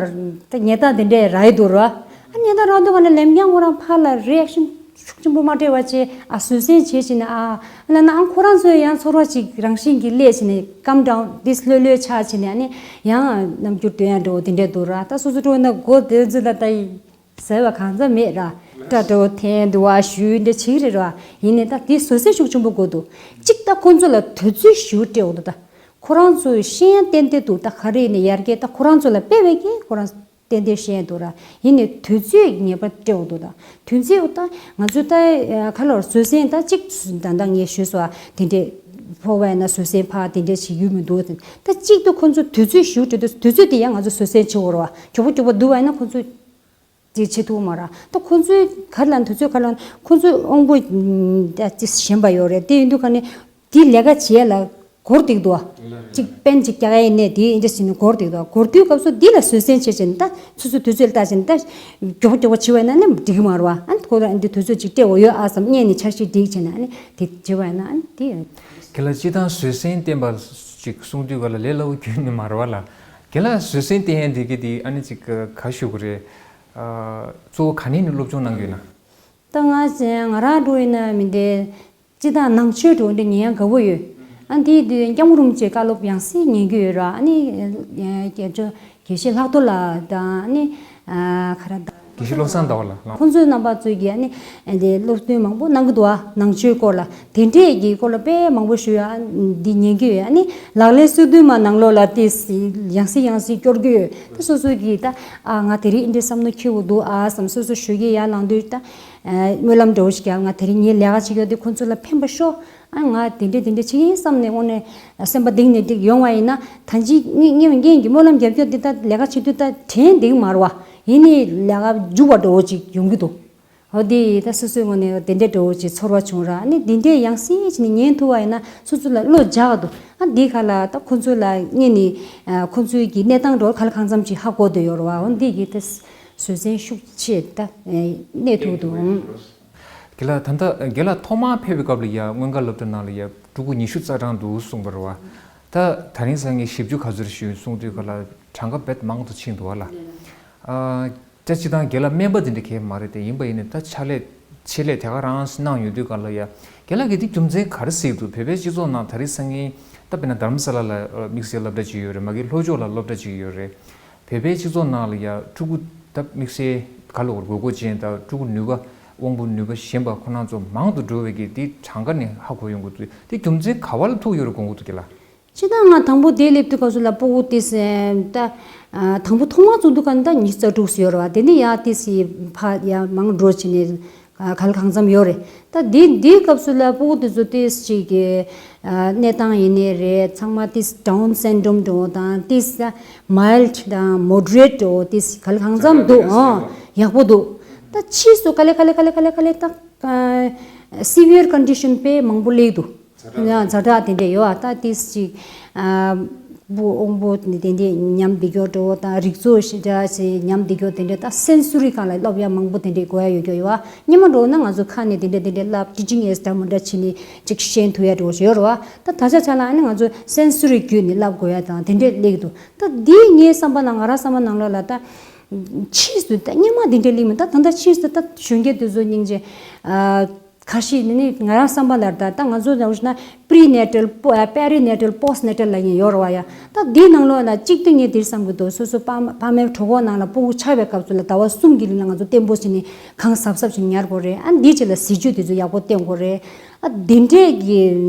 ད་ཉེས་རྡུང་དེ་འདྲས་རག་གི་འདུག་རེད་བ། ཨ་ཉེས་རྡུང་རག་དུས་ག་ནས་ལེམ་རྐྱང་ཁོ་རང་ཕར་ལ་རི་ཨེག་ཤན་ཤུགས་ཆེན་པོ་མ་སྤྲད་པ་བྱས། ཨ་བཟོད་བསྲན་བྱས་བྱས་ནས་ཨ་ལ་ན་ཨ་ཁོ་རང་ཚོའི་ཡང་ཚོར་བ་ཅིག་རང་བཞིན་གྱིས་སླེབས་བྱས་ནས་ཀམ་ཌའུན་ཏིས་ལྷོད་ལྷོད་ཆགས་བྱས་ནས་ཨ་ནི་ཡང་རྣམ་འགྱུར་སྟོན་ཡ་འདྲ་བོ་དེ་འདྲས་འདུག་རེད་བ། ད་སོ་སོ་སྤྲོ་ན་མགོ་དེ་ཚོ་ལ་ད་ཡིན། ཟེར་བ་གང་ཟག་མེད་ར། སྐྲ་བྲེགས་འཐེན་འདུག་བ་ཞུས་འདྲ་བྱེད་ཀྱི་རེད་ར། ཡིན་ནའི་ད་དེ་བཟོད་བསྲན་ཤུགས་ཆེན་པོ་དགོས་འདུག་གཅིག་ད་ཁོང་ཚོ་ལ་དུས་ཚོད་ཞུ་སྤྲད་འོ་འདུག་ད་ཁོ་རང་ཚོས་ཤེས་ཡ་ཏན་ཏན་འདུག་ད་ག་རེ་ཡིན་ནའི་ཡར་རྒྱས་ད་ཁོ་རང་ཚོ་ལ་དཔེ་བས་ཀྱི་ཁོ་རང་ཏན་ཏན་ཤེས་ཡ་འདུག་ར། ཡིན་ནའི་དུས་ཚོད་ངེས་པར་སྤྲད་འོ་འདུག་ད་དུས་ཚོད་འོ་ད་ང་ཚོས་ད་ག་ལོར་བཟོད་བསྲན་ད་གཅིག་ད་ལྟ་ངས་ཞུས་སོ་ཨ་དེ་འདྲས་ཕོ་བས་ན་བཟོད་བསྲན་ཕ་དེ་འདྲས་བྱེད་རྒྱུ་མི་འདུག་ད་གཅིག་ཏུ་ཁོང་ཚོ་དུས་ཚོད་ཞུ་སྤྲད་དུས་དུས་ཚོད་དེ་ཡང་ང་ཚོ་བཟོད་བསྲན་བྱེད་འོ་ར་བ་མགྱོགས་པོ་མགྱོགས་པོ་འདུག་བ་ཡིན་ན་ཁོང་ཚོ། དེ་བྱེད་ཐུབ་མ་རེད། ད་ཁོ་ཚོའི་ག་རེ་ལབ་ན་དུས་ཚོད་ག་རེ་ལབ་ན་ཁོ་ཚོའི་དབང་པོ་ཨ་ཅིག་ཞན་པ་ཡོད་རེད། དེ་ཡིན་དུས་ག་ནས་དེ་ལས་ཀ་བྱེད་ཡ་ལ་འགོར་འདུག་དོ། ཅིག་པེན་ཅིག་རྒྱག་ཡ་ཡིན་ནའི་དེ་འདྲ་བྱས་ནས་འགོར་འདུག་དོ། འགོར་དུས་སྐབས་སུ་འདི་ལ་བཟོད་བསྲན་བྱེད་བྱས་ནས་ད་སོ་སོའི་དུས་ཚོད་ལ་བལྟས་བྱས་ནས་ད་མགྱོགས་པོ་མགྱོགས་པོ་བྱེད་པ་ཡིན་ན་ནི་འགྲིག་གི་མ་རེད་བ། ཨ་ནི་ཁོ་ལ་ཨ་ནི་དུས་ཚོད་ཅིག་སྤྲད་འོ་ཡོད་ཨ་བསམ་སྔོན་ནས་འཆར་གཞི་སྒྲིག་བྱས་ནས་ཨ་ནི་དེ་བྱེད་པ་ཡིན་ན་ཨ་ནི་དེ་ཡོད། དེ་ལ་སྤྱིར་བཏང་བཟོད་བསྲན་བསྟན་པ་ཅིག་གསུང་དུས་ག་ལ་ལས་སླ་བོ་ཁྱོན་ནས་མ་རེད་བ་ལ། དེ་ལ་བཟོད་བསྲན་བསྟན་ཡ་འདི་གི་དེ་ཨ་ནི་ཅིག་ག་ཞུ་གི་རེད། ཨ། གཙོ་བོ་ག་ནས་ནས་སློབ་སྦྱོང་གནང་གི་ཡོད་ན། ད་ང་ང་རང་འགྲོ་ཡིན་ན་མི་འདི་སྤྱི་བཏང་ནང་ཆོས་འགྲོ་འདི་ཉན་ཡང་དགའ་བོ་ཡོད། ཨ་འདི་དུས་སྐྱབས་མགོན་རིན་པོ་ཆེའི་བཀའ་སློབ་ཡང་སེ་ཉན་གི་ཡོད་ར། ཨ་ནི་སྐྱབས་བཅོལ་དགེ་བཤེས་ལྷག་རྡོར་ལགས་དང་ཨ་ནི་ཨ་ག་ར་དང་། དགེ་བཤེས་བློ་བཟང་ཟླ་བ་ལགས་ལགས། ཁོང་ཚོའི་རྣམ་པ་ཚོས་ཀྱི་ཨ་ནི་འདི་སློབ་སྟོན་མང་པོ་གནང་གི་འདུག་ཨ་ནང་ཆོས་སྐོར་ལ། དེ་འདྲས་ཀྱི་སྐོར་ལ་དཔེ་མང་པོ་ཞུ་ཡ་འདི་ཉན་གྱི་ཡོད། ཨ་ནི་ལག་ལེན་སོ་བདུན་མ་ནང་ལོགས་ལ་ཏིས་ཡང་སེ་ཡང་སེ་སྐྱོར་གྱི་ཡོད། ད་སོ་སོ་གིས་ད་ཨ་ང་དེ་རིང་འདི་བསམ་བློ་འཁྱེར་དགོས་འདུག་ཨ་བསམ་སོ་སོ་ཞུ་གི་ཡ་ལངས་དུས་ད་སྨོན་ལམ་འདྲ་བོ་ཞིག་ཡ་ང་དེ་རིང་ངའི་ལས་ཀ་བྱེད་ཀྱི་ཡོད་དེ་ཁོ་ཚོ་ལ་ཕན་པ་ཤོག་ཨ་ང་དེ་འདྲས་དེ་འདྲས་བྱེད་ཀྱི་ཡིན་བསམ་ནས་དངོས་གནས་སེམས་པ་གཏིང་ནས་འགྲིག་ཡོང་བ་ཡིན་ན་ད་ཅི་ངས་ངས་རྒན་གྱི་སྨོན་ལམ་རྒྱབ་སྐྱོར་འདི་ད་ལས་ཀ་བྱེད་དུས་ད་དྲན་འདིག་མ་རེད་བ། ཡིན་ནའི་ལས་ཀ་མཇུག་པ་འདྲ་བོ་ཅིག་ཡོང་གི་འདུག་འོ་དེ་ད་སོ་སོའི་ངོས་ནས་དེ་འདྲའི་འདྲ་བོ་ཅིག་ཚོར་བ་བྱུང་ར། ཨ་ནི་འདི་འདྲའི་ཡང་སེ་བྱས་ནས་ཉན་ཐུབ་པ་ཡིན་ན་སོ་སོ་ལ་བློ་འཇགས་འདུག་ཨ་འདི་ག་ལ་ད་ཁོ་ཚོ་ལ་སྔོན་ནས་ཨ་ཁོ་ཚོའི་གི་གནས་སྟངས་འདྲ་བོ་ག་ལ་གང་འཚམ་ཅིག་ཧ་གོ་བསྡད་ཡོད་རེད་བ། འོ་འདི་གི་ད་བཟོད་བསྲན་ཤུགས་ཆེ་ད་གནས་ཐུབ་འདུག་རྒན་ལགས་ད་ལྟ་རྒན་ལགས་ཐོག་མར་ཕེབས་པའི་སྐབས་ལ་ཡ་སྔོན་འགག་སློབ་གྲྭ་ནང་ལ་ཡ་ཕྲུ་གུ་ཉི་ཤུ་རྩ་གྲངས་འདུག་གསུངས་པ་རེད་བ། ད་ད་རིང་སང་ངས་བཞི་བཅུ་ག་ཚོད་རེད་ཞུས་གསུངས་དུས་ག་ལ་གྲངས་ཀ་རྦད་མང་དུ་ཕྱིན་འདུག་བ་ལ། ཨ། ད་སྤྱིར་བཏང་རྒན་ལགས་སྨན་པ་དེ་འདྲ་གང་ཡང་མ་རེད་དེ། ཡིན་པ་ཡིན་ནའི་ད་ཕྱག་ལས་ཆེད་ལས་དེ་ག་རང་གནང་ཡོད་དུས་ག་ལ་ཡ། རྒན་ལགས་ཀྱིས་དེ་རྒྱུ་མཚན་ག་རེ་གཟིགས་འདུག་བོད་པའི་སྤྱི་ཚོགས་ནང་ད་རེས་སང་ཉིན་ད་དཔེར་ན་རྡ་རམ་ས་ལ་ལ་དམིགས་བསལ་སློབ་གྲྭ་ཅིག་ཡོད་རེད། མ་གི་ལྷོ་ཕྱོགས་ལ་སློབ་གྲྭ་ཅིག་ཡོད་རེད། བོད་པའི་སྤྱི་ཚོགས་ནང་ལ་ཡ་ཕྲུ་གུ་ད་དམིགས་བསལ་ག་ལ་དགོས་མཁོ་ཅན་དང་ཕྲུ་གུ་ནུས་པ་དབང་པོ་ནུས་པ་ཞན་པ་ཁོ་རང་ཚོ་མང་དུ་འགྲོ་བའི་གི་དེ་གྲངས་ཀ་ནས་ཧ་གོ་ཡོང་གི་འདུག་དེ་རྒྱུ་མཚན་ག་བ་ལ་ཐུག་ཡོད་རེད་དགོངས་ཀྱི་འདུག་རྒན་ལགས། སྤྱིར་བཏང་ང་དང་པོ་དེ་སླེབས་དུས་སྐབས་སུ་ལ་སྤུ་གུ་དེ་ད་དང་པོ་ཐོག་མར་བཙུགས་དུས་ག་ནས་ད་ཉི་ཤུ་རྩ་དྲུག་ཙམ་ཡོད་རེད་བ། དེ་ནས་ཡར་དེ་སི་ཕ་ཡར་མང་འགྲོ་བྱས་ནས་ག་ལ་གང་འཚམ་ཡོད་རེད། ད་དེ་དེའི་སྐབས་སུ་ལ་སྤུ་གུ་དེ་ཚོ་དེ་ཅིག་གི་གནས་སྟངས་ཡིན་ནའི་རེད། ཚང་མ་དེ་ཌའུན་སིན་ཌོམ་འགྲོ་དང་དེ་མའིལ་ཌི་དང་མོ་ཌི་རེཊ་འགྲོ་དེ་ག་ལ་གང་འཚམ་འདུག་ཨང་ཡག་པོ་འདུག་ད་ཕྱིས་སུ་ག་ལེ་ག་ལེ་ག་ལེ་ག་ལེ་ག་ལེ་ད་སི་བི་ཡར་ཀོན་ཌི་ཤན་དཔེ་མང་པོ་སླེབས་འདུག་ཛ་དྲག་དེ་འདྲས་ཡོད་ཨ། ད་ཏིས་ཅིག་ཨ་སྤུ་དབང་པོ་དེ་འདྲས་ཉམས་བསྡད་རྒྱུ་འགྲོ་དང་རིག་ཚོགས་ཞེ་དྲག་ཞིག་ཉམས་བསྡད་རྒྱུ་དེ་འདྲས་ད་སེན་སུ་རི་སྒང་ལ་སློབ་ཡ་མང་པོ་དེ་འདྲས་དགོས་ཡ་ཡོད་རྒྱུ་ཡོད་ཨ། སྔོན་མ་འགྲོ་ན་ང་ཚོ་ཁ་ནས་དེ་འདྲས་དེ་འདྲས་བསླབ་ཊི་ཅིང་ཨེཌ་འདྲ་མི་འདྲ་བྱས་ནས་ཅིག་ཤེས་ཐུབ་ཡ་འགྲོ་ཞིག་ཡོད་རེད་བ། ད་ད་ཆ་ཆ་ལ་ཨ་ནི་ང་ཚོ་སེན་སུ་རི་བརྒྱུད་ནས་བསླབ་དགོས་ཡ་དང་དེ་འདྲས་སླེབས་འདུག་ད་འདི་ངའི་བསམ་པ་ལ་ང་རང་བསམ་པ་ནང་ལོགས་ལ་ད་ཕྱིས་སུ་ད་སྔོན་མ་འདི་འདྲས་སླེབས་མེད། ད་ད་ལྟ་ཕྱིས་སུ་ད་གཞོན་སྐྱེས་དེ་ཚོ་སྙིང་རྗེ་ཨ། ཁ་ཤས་ནི་ནི་ང་རང་བསམ་པ་ལ་ད་ད་ང་ཚོ་ལ་འོ་ན་པི་རི་ནེ་ཊལ་པོ་ཨ་པེ་རི་ནེ་ཊལ་པོ་སི་ཊི་ནེ་ཊལ་ལབ་མཁན་ཡོད་རེད་བ་ཡ། ད་འདིའི་ནང་ལོགས་ན་གཅིག་ཏུ་ངས་འདིར་བསམ་གྱི་འདུག་སོ་སོ་ཕ་མ་ཕ་མའི་གྲོད་ཁོག་ནང་ལ་སྤུ་གུ་ཆགས་པའི་སྐབས་སུ་ལ་ཟླ་བ་གསུམ་གྱི་རིང་ལ་ང་ཚོ་བརྟན་པོ་བྱས་ནས་གང་གཟབ་གཟབ་བྱས་ནས་ཉར་དགོས་རེད། ཨ་འདིའི་རྗེས་ལ་ཟས་བཅུད་དེ་ཚོ་ཡག་པོ་བསྟེན་དགོས་རེད། ཨ་འདི་འདྲས་ཀྱི་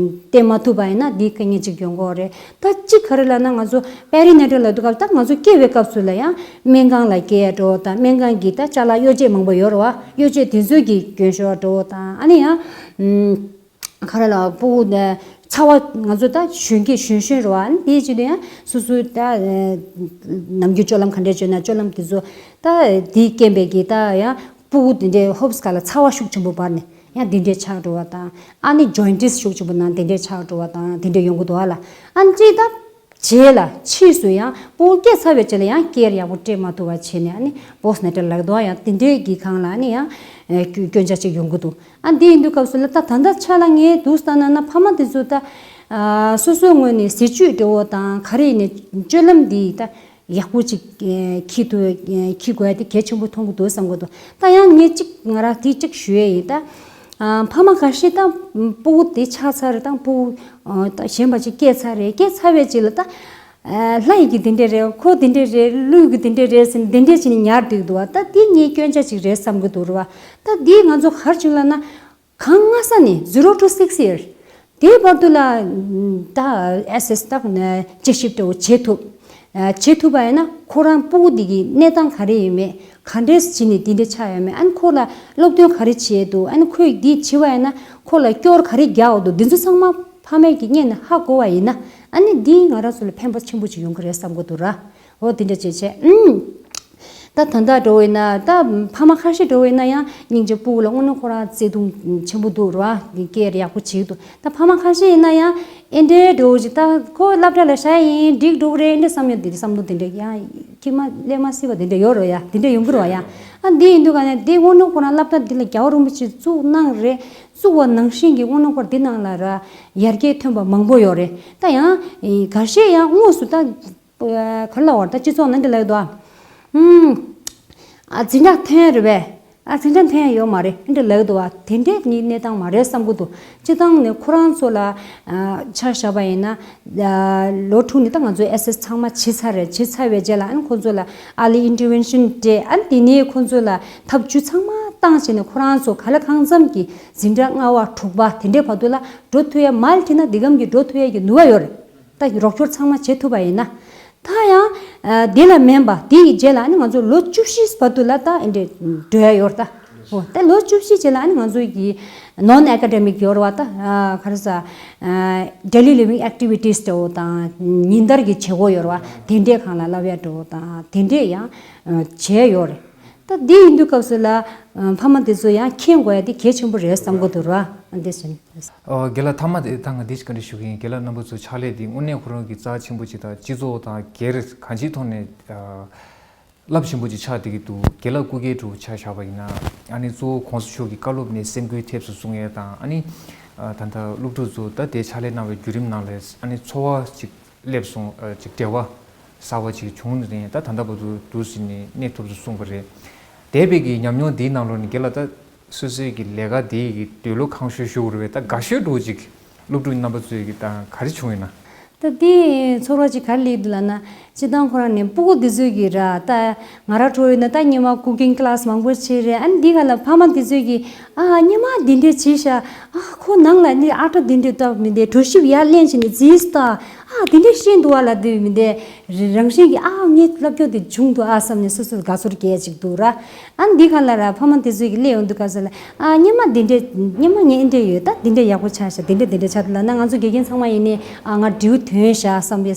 བསྟེན་མ་ཐུབ་པ་ཡིན་ན་འདིའི་དཀའ་ངལ་ཅིག་ཡོང་གི་ཡོད་རེད། ད་གཅིག་ག་རེ་ལབ་ན་ང་ཚོ་པེ་རི་ནེ་ཊལ་ལབ་དུས་སྐབས་ད་ང་ཚོ་སྐྱེ་བའི་སྐབས་སུ་ལ་ཡང་སྨན་ཁང་ལ་སྐྱེལ་ཡ་འགྲོ་དང་སྨན་ཁང་གི་ད་ཅ་ལག་གཡོ་བྱད་མང་པོ་ཡོད་རེད་བ། གཡོ་བྱད་དེ་ཚོ་གི་སྐྱོན་ཤོར་འགྲོ་དང་ཨ་ནི་ཡང་ག་རེ་ལབ་སྤུ་གུ་ནས་ ཚ་བ་ང་ཚོ་ད་གཞོན་སྐྱེས་གཞོན་གཞོན་རེད་བ། ཨ་ནི་དེའི་རྗེས་ནས་ཡང་སོ་སོའི་ད་ནམ་རྒྱུན་སྤྱོད་ལམ་ག་འདྲས་བྱས་ན་སྤྱོད་ལམ་དེ་ཚོ་ད་དེའི་རྐྱེན་པས་ཀྱི་ད་ཡང་ཕྲུ་གུ་དེ་འདྲས་ཧོབ་སི་ཁ་ལ་ཚ་བ་ཤུགས་ཆེན་པོ་འབར་ནས་ཡང་དེ་འདྲས་ཆགས་འགྲོ་བ་དང་། ཨ་ནི་ཇོན་ཏིས་ཤུགས་ཆེན་པོ་ནང་དེ་འདྲས་ཆགས་འགྲོ་བ་དང་དེ་འདྲས་ཡོང་གི་འདུག་ཨ་ལ། ཨ་ནི་ཅིག་ད་རྗེས་ལ་ཕྱིས་སུ་ཡང་ཕྲུ་གུ་སྐྱེས་ཚར་བའི་རྗེས་ལ་ཡང་ཀེར་ཡག་པོ་སྤྲད་མ་ཐུབ་པ་བྱས་ནས། ཨ་ནི་པོ་སི་ཊི་ནེ་ཊལ་ལབ་འདུག་ཨ། ཡང་དེ་འདྲས་ཀྱི་སྒང་ལ་ཨ་ནི་ཡང་སྐྱོན་ཆ་ཅིག་ཡོང་གི་འདུག། ཨ་འདི་ཡིན་དུས་སྐབས་སུ་ལ་ད་ད་ལྟ་ཆ་ལ་ངས་འདུག་ལྟ་ན་ན་ཕ་མ་དེ་ཚོ་ད་ཨ་སོ་སོའི་ངོས་ནས་ཟས་བཅུད་འདྲ་བོ་དང་ག་རེ་ཡིན་ནའི་སྤྱོད་ལམ་འདི་ད་ཡག་པོ་ཅིག་ཨེ་འཁྱེར་ཐུབ་ཨེ་འཁྱེར་དགོས་ཡ་དེ་གལ་ཆེན་པོ་མཐོང་གི་འདུག་བསམ་གི་འདུག། ད་ཡང་ངས་ཅིག་ང་རང་དེ་ཅིག་ཞུ་ཡས་ཡིན། ད་ཨ་ཕ་མ་ཁ་ཤས་ད་ཕྲུ་གུ་དེ་ཆགས་ཚར་རེད། ད་ཕྲུ་གུ་ཨ་ད་གཞན་པ་ཅིག་སྐྱེས་ཚར་རེད། སྐྱེས་ཚར་བའི་རྗེས་ལ་ད་ཨ་ལྷ་ཡི་གེ་འདི་འདྲས་རེད། ཁོ་འདི་འདྲས་རེད། ཀླུ་གི་འདི་འདྲས་རེད་ཟེར་ནས་འདི་འདྲས་བྱས་ནས་ཉར་བསྡད་འདུག་བ། ད་འདི་ངའི་སྐྱོན་ཆ་ཅིག་རེད་བསམ་གི་འདུག་རེད་བ། ད་འདི་ང་ཚོ་ག་རེ་བྱུང་ལབ་ན། གང་སྔ་ས་ནས་zero to six year དེའི་བར་དུ་ལ་ད་ཨེ་སེ་སི་ད་དཔྱད་ཞིབ་འདྲ་བོ་བྱེད་ཐུབ། ཨ་བྱེད་ཐུབ་པ་ཡིན་ན་ཁོ་རང་ཕྲུ་གུ་འདི་གི་གནས་སྟངས་ག་རེ་ཡིན་མེད། ག་འདྲས་བྱས་ནས་འདི་འདྲས་ཆགས་ཡོད་མེད། ཨ་ནི་ཁོ་ལ་སློབ་སྟོན་ག་རེ་བྱས་འདུག། ཨ་ནི་ཁོས་འདི་བྱས་པ་ཡིན་ན་ཁོ་ལ་སྐྱོར་ག་རེ་རྒྱག་འོ་འདུག། འདི་ཚོ་ཚང་མ་ཕ་མས་ཀྱི་སྔོན་ནས་ཧ་གོ་བ་ཡིན་ན། ཨ་ནི་འདིས་ང་རང་ཚོ་ལ་ཕན་པ་ཆེན་པོ་ཅིག་ཡོང་གི་རེད་བསམ་གི་འདུག་ར། འོ་དེ་འདྲ་བྱས་བྱས། ཨུམ། ད་ད་ལྟ་འགྲོ་བས་ན་ད་ཕ་མ་ཁ་ཤས་འགྲོ་བས་ན་ཡང་སྙིང་རྗེ། ཕྲུ་གུ་ལ་དངོས་གནས་ཁོ་རང་བརྩེ་དུང་ཆེན་པོ་འདུག་ར། ཀེར་ཡག་པོ་བྱེད་ཀྱི་འདུག། ད་ཕ་མ་ཁ་ཤས་ཡིན་ན་ཡང་ཨེ་འདྲའི་འགྲོ་ཅིག། ད་ཁོ་སློབ་གྲྭ་ལ་བཞག་ཡིན་འགྲིག་འགྲོ་གི་རེད། ཨེ་འདྲ་བསམ་ཡོད། དེ་བསམ་བློ་དེ་འདྲ་ཡང་ཁྱི་མ་ཀླད་མ་སྲིད་པ་དེ་འདྲ་ཡོད་རེད་ཡ། དེ་འདྲ་ཡོང་གི་རེད་བ་ཡ། ཨ་འདི་ཡིན་དུས་ག་ནས་དེ་དངོས་གནས་ཁོ་རང་སློབ་གྲྭ་འདི་ལ་རྒྱལ་བ་རིན་པོ་ཆེ་བཙུགས་གནང་རེད། བཙུགས་པ་ནང་བཞིན་གྱི་དངོས་གནས་ཁོ་རང་འདི་ནང་ལ་ར་ཡར་རྒྱས་ཐོན་པ་མང་པོ་ཡོད་རེད། ད་ཡང་ཁ་ཤས་ཡང་དངོས་སུ་ད་ག་ལ་བར་ད་སྤྱི་ཚོགས་ནང་འདི་ལབ་འདུག་ཨ། ཨ་འཛིན་གྲྭ་ཐོན་རེད་པས། ཨ་འཛིན་གྲྭ་ཐོན་ཡོད་མ་རེད། འདི་ལབ་འདུག་ཨ། དེ་འདྲའི་ནི་གནས་སྟངས་མ་རེད་བསམ་གི་འདུག། སྤྱི་བཏང་ནས་ཁོ་རང་ཚོ་ལ་ཆ་བཞག་པ་ཡིན་ན། ལོ་དྲུག་ནས་ད་ང་ཚོའི་ཨེ་སེ་སི་ཚང་མ་བྱེད་ཚར་རེད། བྱེད་ཚར་བའི་རྗེས་ལ་ཨ་ནི་ཁོ་ཚོ་ལ་early intervention སྤྲད། ཨ་ནི་དེ་ནས་ཁོ་ཚོ་ལ་ཐབས་ཇུས་ཚང་མ་བཏང་བྱས་ནས་ཁོ་རང་ཚོ་ག་ལ་གང་འཚམ་གྱི་འཛིན་གྲྭ་ལྔ་པ་དྲུག་པ་དེ་འདྲའི་བར་དུ་ལ་འགྲོ་ཐུབ་ཡ། མལ་ཁྲིད་ན་འདི་གམ་གྱི་འགྲོ་ཐུབ་ཡ་གི་ནུས་པ་ཡོད་རེད། ད་རོགས་སྐྱོར་ཚང་མ་བྱེད་ཐུབ་པ་ཡིན་ན། ད་ཡང་ཨ་དེ་ལ་མིན་པ་དེ་ཡི་རྗེས་ལ་ཨ་ནི་ང་ཚོ་ལོ་བཅུ་བཞི་བར་དུ་ལ་ད་ཨེ་འདྲས་འགྲོ་ཡ་ཡོད་རེད་ད། འོ་ད་ལོ་བཅུ་བཞི་རྗེས་ལ་ཨ་ནི་ང་ཚོ་གི་non academic ཡོད་རེད་བ། ད་ཨ་ག་རེ་ཟ། ཨ་daily living activities འདྲ་བོ་དང་ཉིན་ལྟར་གྱི་བྱེད་སྒོ་ཡོད་རེད་བ། དེ་འདྲས་སྒང་ལ་བསླབ་ཡ་འདྲ་བོ་དང་དེ་འདྲས་ཡང་ཨ་བྱས་ཡོད་རེད། ད་འདི་ཡིན་དུས་སྐབས་སུ་ལ་ཨ་ཕ་མ་དེ་ཚོ་ཡང་མཁྱེན་དགོས་ཡ་དེ་གལ་ཆེན་པོ་རེད་བསམ་གི་འདུག་ར། ཨ་འདི་བཞིན། ཨོ་རྒན་ལགས། མཐའ་མ་དེ་ད་ང་འདི་ཞིག་བཀའ་འདྲི་ཞུ་གི་ཡིན། རྒན་ལགས་རྣམ་པ་ཚོའི་ཕྱག་ལས་འདི་དངོས་གནས་ཁོ་རང་གི་རྩ་ཆེན་པོ་ཅིག་དང་སྤྱི་ཚོགས་དང་སྒེར་གང་ཅིའི་ཐོག་ནས་ཨ་རླབས་ཆེན་པོ་ཅིག་ཆགས་བསྡད་ཀྱི་འདུག། རྒན་ལགས་སྐུ་སྒེར་དུ་ཆ་བཞག་པ་ཡིན་ན། ཨ་ནི་གཙོ་བོ་༸གོང་ས་མཆོག་གི་བཀའ་སློབ་ནས་སེམས་འགུལ་ཐེབས་སུ་སོང་ཡས་དང་། ཨ་ནི་ཨ་ད་ལྟ་སློབ་ཕྲུག་ཚོ་ད་ལྟའི་ཕྱག་ལས་གནང་བའི་བརྒྱུད་རིམ་ནང་ལ་ཨ་ནི་ཚོར་བ་ཅིག་སླེབས་སོང་། ཨ་ཅིག་འབྲེལ་བ་གསར་བ་ཅིག་བྱུང་ནས་ད་ད་ལྟ་བར་དུ་འདུག་ཟིན་ནས་གནས་ཐུབ་སོང་བ་རེད། འདས་པའི་གི་ཉམས་མྱོང་འདིའི་ནང་ལོགས་ནས་རྒན་ལགས་ད་སོ་སོའི་གི་ལས་ཀ་འདིའི་གི་འདོད་བློ་གང་ཤོར་ཤོར་བ་རེད་པས། ད་དགའ་ཤོས་འདྲ་བོ་ཅིག་སློབ་ཕྲུག་རྣམ་པ་ཚོའི་གི་ད་ག་རེ་བྱུང་ཡོད་ན། ད་འདི་ཚོར་བ་ཅིག་ག་རེ་སླེབས་འདུག་ལབ་ན། སྤྱིར་བཏང་ཁོ་རང་ནས་སྤུ་གུ་འདི་ཚོས་གི་ར་ད་ང་རང་འདྲ་བོ་ཡིན་ན་ད་སྔོན་མ་cooking class མང་པོ་བྱས་རེད། ཨ་ནི་འདི་ག་ལ་ཕ་མ་འདི་ཚོས་གི་ཨ་སྔོན་མ་འདི་འདྲས་བྱས་ཤག། ཨ་ཁོ་ནང་ལ་ནི་ཨ་ཊ་འདི་འདྲས་བཏབ་མི་འདུག། གྲོ་ཞིབ་ཡར་ལེན་བྱས་ནས་བརྫིས་སོང་ད། ཨ་འདི་འདྲས་ཤེས་འདུག་ཨ་ལབ་དུས་མི་འདུག། རང་བཞིན་གྱིས་ཨ་ངས་བསླབ་རྒྱུ་འདི་བྱུང་འདུག་ཨ་བསམ་ནས་སོ་སོར་དགའ་ཚོར་སྐྱེ་ཅིག་འདུག་ར། ཨ་ནི་འདི་ག་ལ་ར་ཕ་མ་དེ་ཚོས་ཀྱི་སླེབས་ཡོང་དུས་སྐབས་སུ་ལ་ཨ་སྔོན་མ་འདི་འདྲས་སྔོན་མ་ངས་འདི་འདྲས་ཡོད། ད་འདི་འདྲས་ཡག་པོ་ཆགས་ཤག། འདི་འདྲས་འདི་འདྲས་ཆགས་འདུག་ལབ་ན་ང་ཚོ་དགེ་རྒན་ཚང་མ་ཡིན་ནའི་ཨ་ང་འབྲས་བུ་ཐོན་ཤག་བསམ་པའི་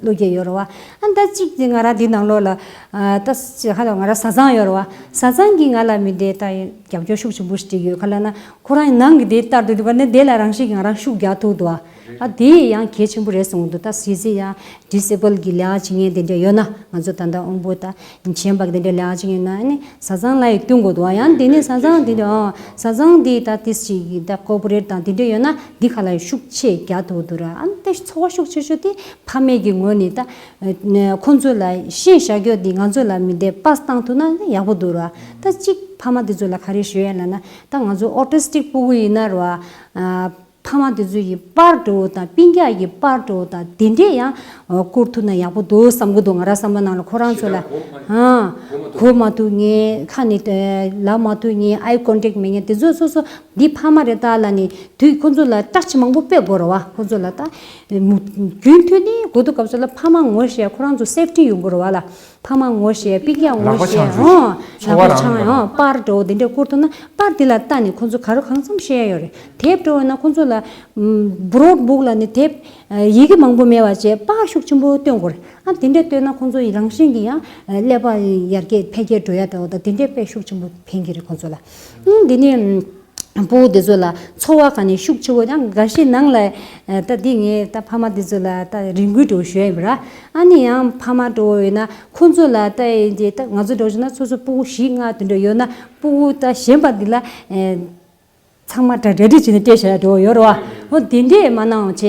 བློ་སྐྱེ་ཡོད་རེད་བ། ཨ་ནི་ད་གཅིག་དེ་ང་རང་འདི་ནང་ལོགས་ལ་ཨ་ད་ཧ་ལ་ང་རང་བཟའ་ཚང་ཡོད་རེད་བ། བཟའ་ཚང་གིས་ང་ལ་མི་འདྲས་ད་རྒྱབ་སྐྱོར་ཤུགས་ཆེན་པོ་ཞིག་སྤྲད་ཡོད། ག་ལབ་ན་ཁོ་རང་ནང་གི་དེ་ལྟར་དུ་འདུག་ག་ནི་དེ་ལ་རང་བཞིན་གྱིས་ང་རང་ཤུགས་རྒྱག་ཐུབ་འདུག་བ། ཨ་དེ་ཡང་གལ་ཆེན་པོ་རེད་གསུངས་འདུག། ད་གཟི་བརྗིད་ཡང་ཌི་སེ་བལ་གྱི་ལས་ཀ་བྱེད་མཁན་དེ་འདྲ་ཡོད་ན། ང་ཚོ་ད་ལྟ་དབང་པོ་ད་གཞན་པ་གི་དེ་འདྲ་ལས་ཀ་བྱེད་མཁན་ཡོད་ན་ཨ་ནི་བཟའ་ཚང་ལ་ཡི་བསྟུན་དགོས་འདུག་བ། ཡང་དེ་ནས་བཟའ་ཚང་དེ་འདྲ་ཨང་བཟའ་ཚང་དེ་ད་དེ་ཞིག་གི་ད་ཀོ་པོ་རེ་ཊི་དང་དེ་འདྲ་ཡོད་ན་འདི་ག་ལ་ཡི་ཤུགས་ཆེ་རྒྱག་ཐུབ་འདུག་ར། ཨ་ནི་དེ་ཚོར་བ་ཤུགས་ཆེ་ཤོས་དེ་ཕ་མེས་ཀྱི་ངོས་ནས་ད་ཁོང་ཚོ་ལ་ཤེས་བྱ་རྒྱུ་དེ་ང་ཚོ་ལ་མི་འདྲ་པཱས་བཏང་ཐུབ་ན་ཡག་པོ་འདུག་ར། ད་གཅིག་ཕ་མ་དེ་ཚོ་ལ་ག་རེ་ཞུ་ཡ་ལབ་ན། ད་ང་ཚོ་ཨོ་ཊི་སི་ཊིག་ཕྲུ་གུ་ཡིན་ན་ར། ཕ་མ་དེ་ཚོ་ཡི་པར་འདྲ་བོ་དང་སྤུན་ཀྱག་གི་པར་འདྲ་བོ་དང་དེ་འདྲས་ཡང་བསྐུར་ཐུབ་ན་ཡག་པོ་འདུག་བསམ་གི་འདུག། ང་རང་བསམ་བློ་ནང་ལ་ཁོ་རང་ཚོ་ལ་ཧང་གོ་མ་ཐུབ་ངེས། ཁ་ནས་ལབ་མ་ཐུབ་ངེས། ཨའི་ཀོན་ཊེག་མེད་ངེས། དེ་ཚོ་སོ་སོ་འདི་ཕ་མ་རེད་ད་ལབ་ནས་དུས་ཁོ་ཚོ་ལ་བཀྲ་ཤིས་མང་པོ་སྤེལ་དགོས་རེད་བ། ཁོ་ཚོ་ལ་ད་རྒྱུན་མཐུད་ནས་དགོས་དུས་སྐབས་སུ་ལ་ཕ་མ་ངོ་ཤེས་ཁོ་རང་ཚོ་སེབ་ཊི་ཡོང་དགོས་རེད་བ་ལ། ཕ་མ་ངོ་ཤེས་སྤུན་ཀྱག་ངོ་ཤེས་ལག་པ་འཆང་ཚུལ་ཧང་ཚོར་བ་ལག་པ་རང་འཆང་ཡོང་ཡང་པར་འདྲ་བོ་དེ་འདྲས་བསྐུར་ཐུབ་ན་པར་དེ་ལ་ལྟ་ནས་ཁོ་ཚོ་ག་རེ་གང་འཚམ་ཤེས་ཡ་ཡོད་རེད། དེབ་འདྲ་བོ་ཡིན་ན་ཁོ་ཚོ་ལ། Broad book ལབ་ནི་དེབ་ཡི་གེ་མང་པོ་མེད་པ་བྱས་པར་ཤུགས་ཆེན་པོ་སྟོན་དགོས་རེད། ཨ་དེ་འདྲས་སྟོན་ན་ཁོང་ཚོ་ཡི་རང་བཞིན་གྱིས་ཡང་ཀླད་པ་ཡར་རྒྱས་འཕེལ་རྒྱས་འགྲོ་ཡ་འདྲ་བོ་དང་དེ་འདྲས་དཔེ་ཤུགས་ཆེན་པོ་ཕན་གྱི་རེད་ཁོང་ཚོ་ལ། ཨང་དེ་ནས་ཕྲུ་གུ་དེ་ཚོ་ལ་ཚོར་བ་ག་ནས་ཤུགས་ཆེ་བོ་ཡང་འགའ་ཤས་ནང་ལ་ད་འདི་ངས་ད་ཕ་མ་དེ་ཚོ་ལ་ད་རེ་སྐུལ་འདྲ་བོ་ཞུ་ཡ་ཡིན་པ་ར། ཨ་ནི་ཡང་ཕ་མ་འདྲ་བོ་ཡོད་ན་ཁོང་ཚོ་ལ་ད་འདི་ད་ང་ཚོ་འདྲ་བོ་བྱས་ན་སོ་སོ་ཕྲུ་གུ་བཞི་ལྔ་དེ་འདྲ་ཡོད་ན་ཕྲུ་གུ་ད་གཞན་པ་འདི་ལ། ཚང་མ་གྲ་གྲ་སྒྲིག་བྱས་ནས་སྤྲད་བཞག་ཡ་འདྲ་བོ་ཡོད་རེད་བ། འོ་དེ་འདྲས་མ་གནང་བྱས་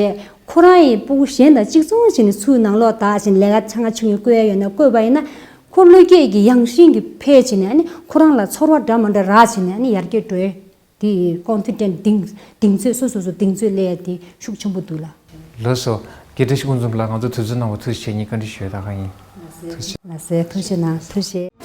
ཁོ་རང་ཡི་ཕྲུ་གུ་གཞན་དང་གཅིག་མཚུངས་བྱས་ནས་ཚུར་ནང་ལོགས་བདག་བྱས་ནས་ལས་ཀ་ཆ་ང་ཆུང་ངུ་བསྐོས་ཡ་ཡོད་ན་བསྐོས་པ་ཡིན་ན་ཁོ་བློ་སྐྱེད་ཀྱི་ཡང་ཤིང་གི་འཕེལ་བྱས་ནས་ཨ་ནི་ཁོ་རང་ལ་ཚོར་བ་འདྲ་མི་འདྲ་རག་བྱས་ནས་ཨ་ནི་ཡར་རྒྱས་འགྲོ་ཡ་དེ་ཀོན་ཕི་ཌེན་ཊི་གདེང་གདེང་ཚོད་སོ་སོ་སོ་གདེང་ཚོད་སླེབས་ཡ་དེ་ཤུགས་ཆེན་པོ་འདུག་ལ། ལགས་སོ། རྒན་བཀྲ་ཤིས་ཕུན་ཚོགས་ལགས་ང་ཚོ་དུས་ཚོད་གནང་བར་ཐུགས་རྗེ་ཆེ། ངས་བཀའ་འདྲི་ཞུ་ཡ་ད་ག་ཡིན། ཐུགས་རྗེ་ཆེ། ལགས་སོ་ཐུགས་རྗེ་གནང་ཐུགས་རྗེ་ཆེ།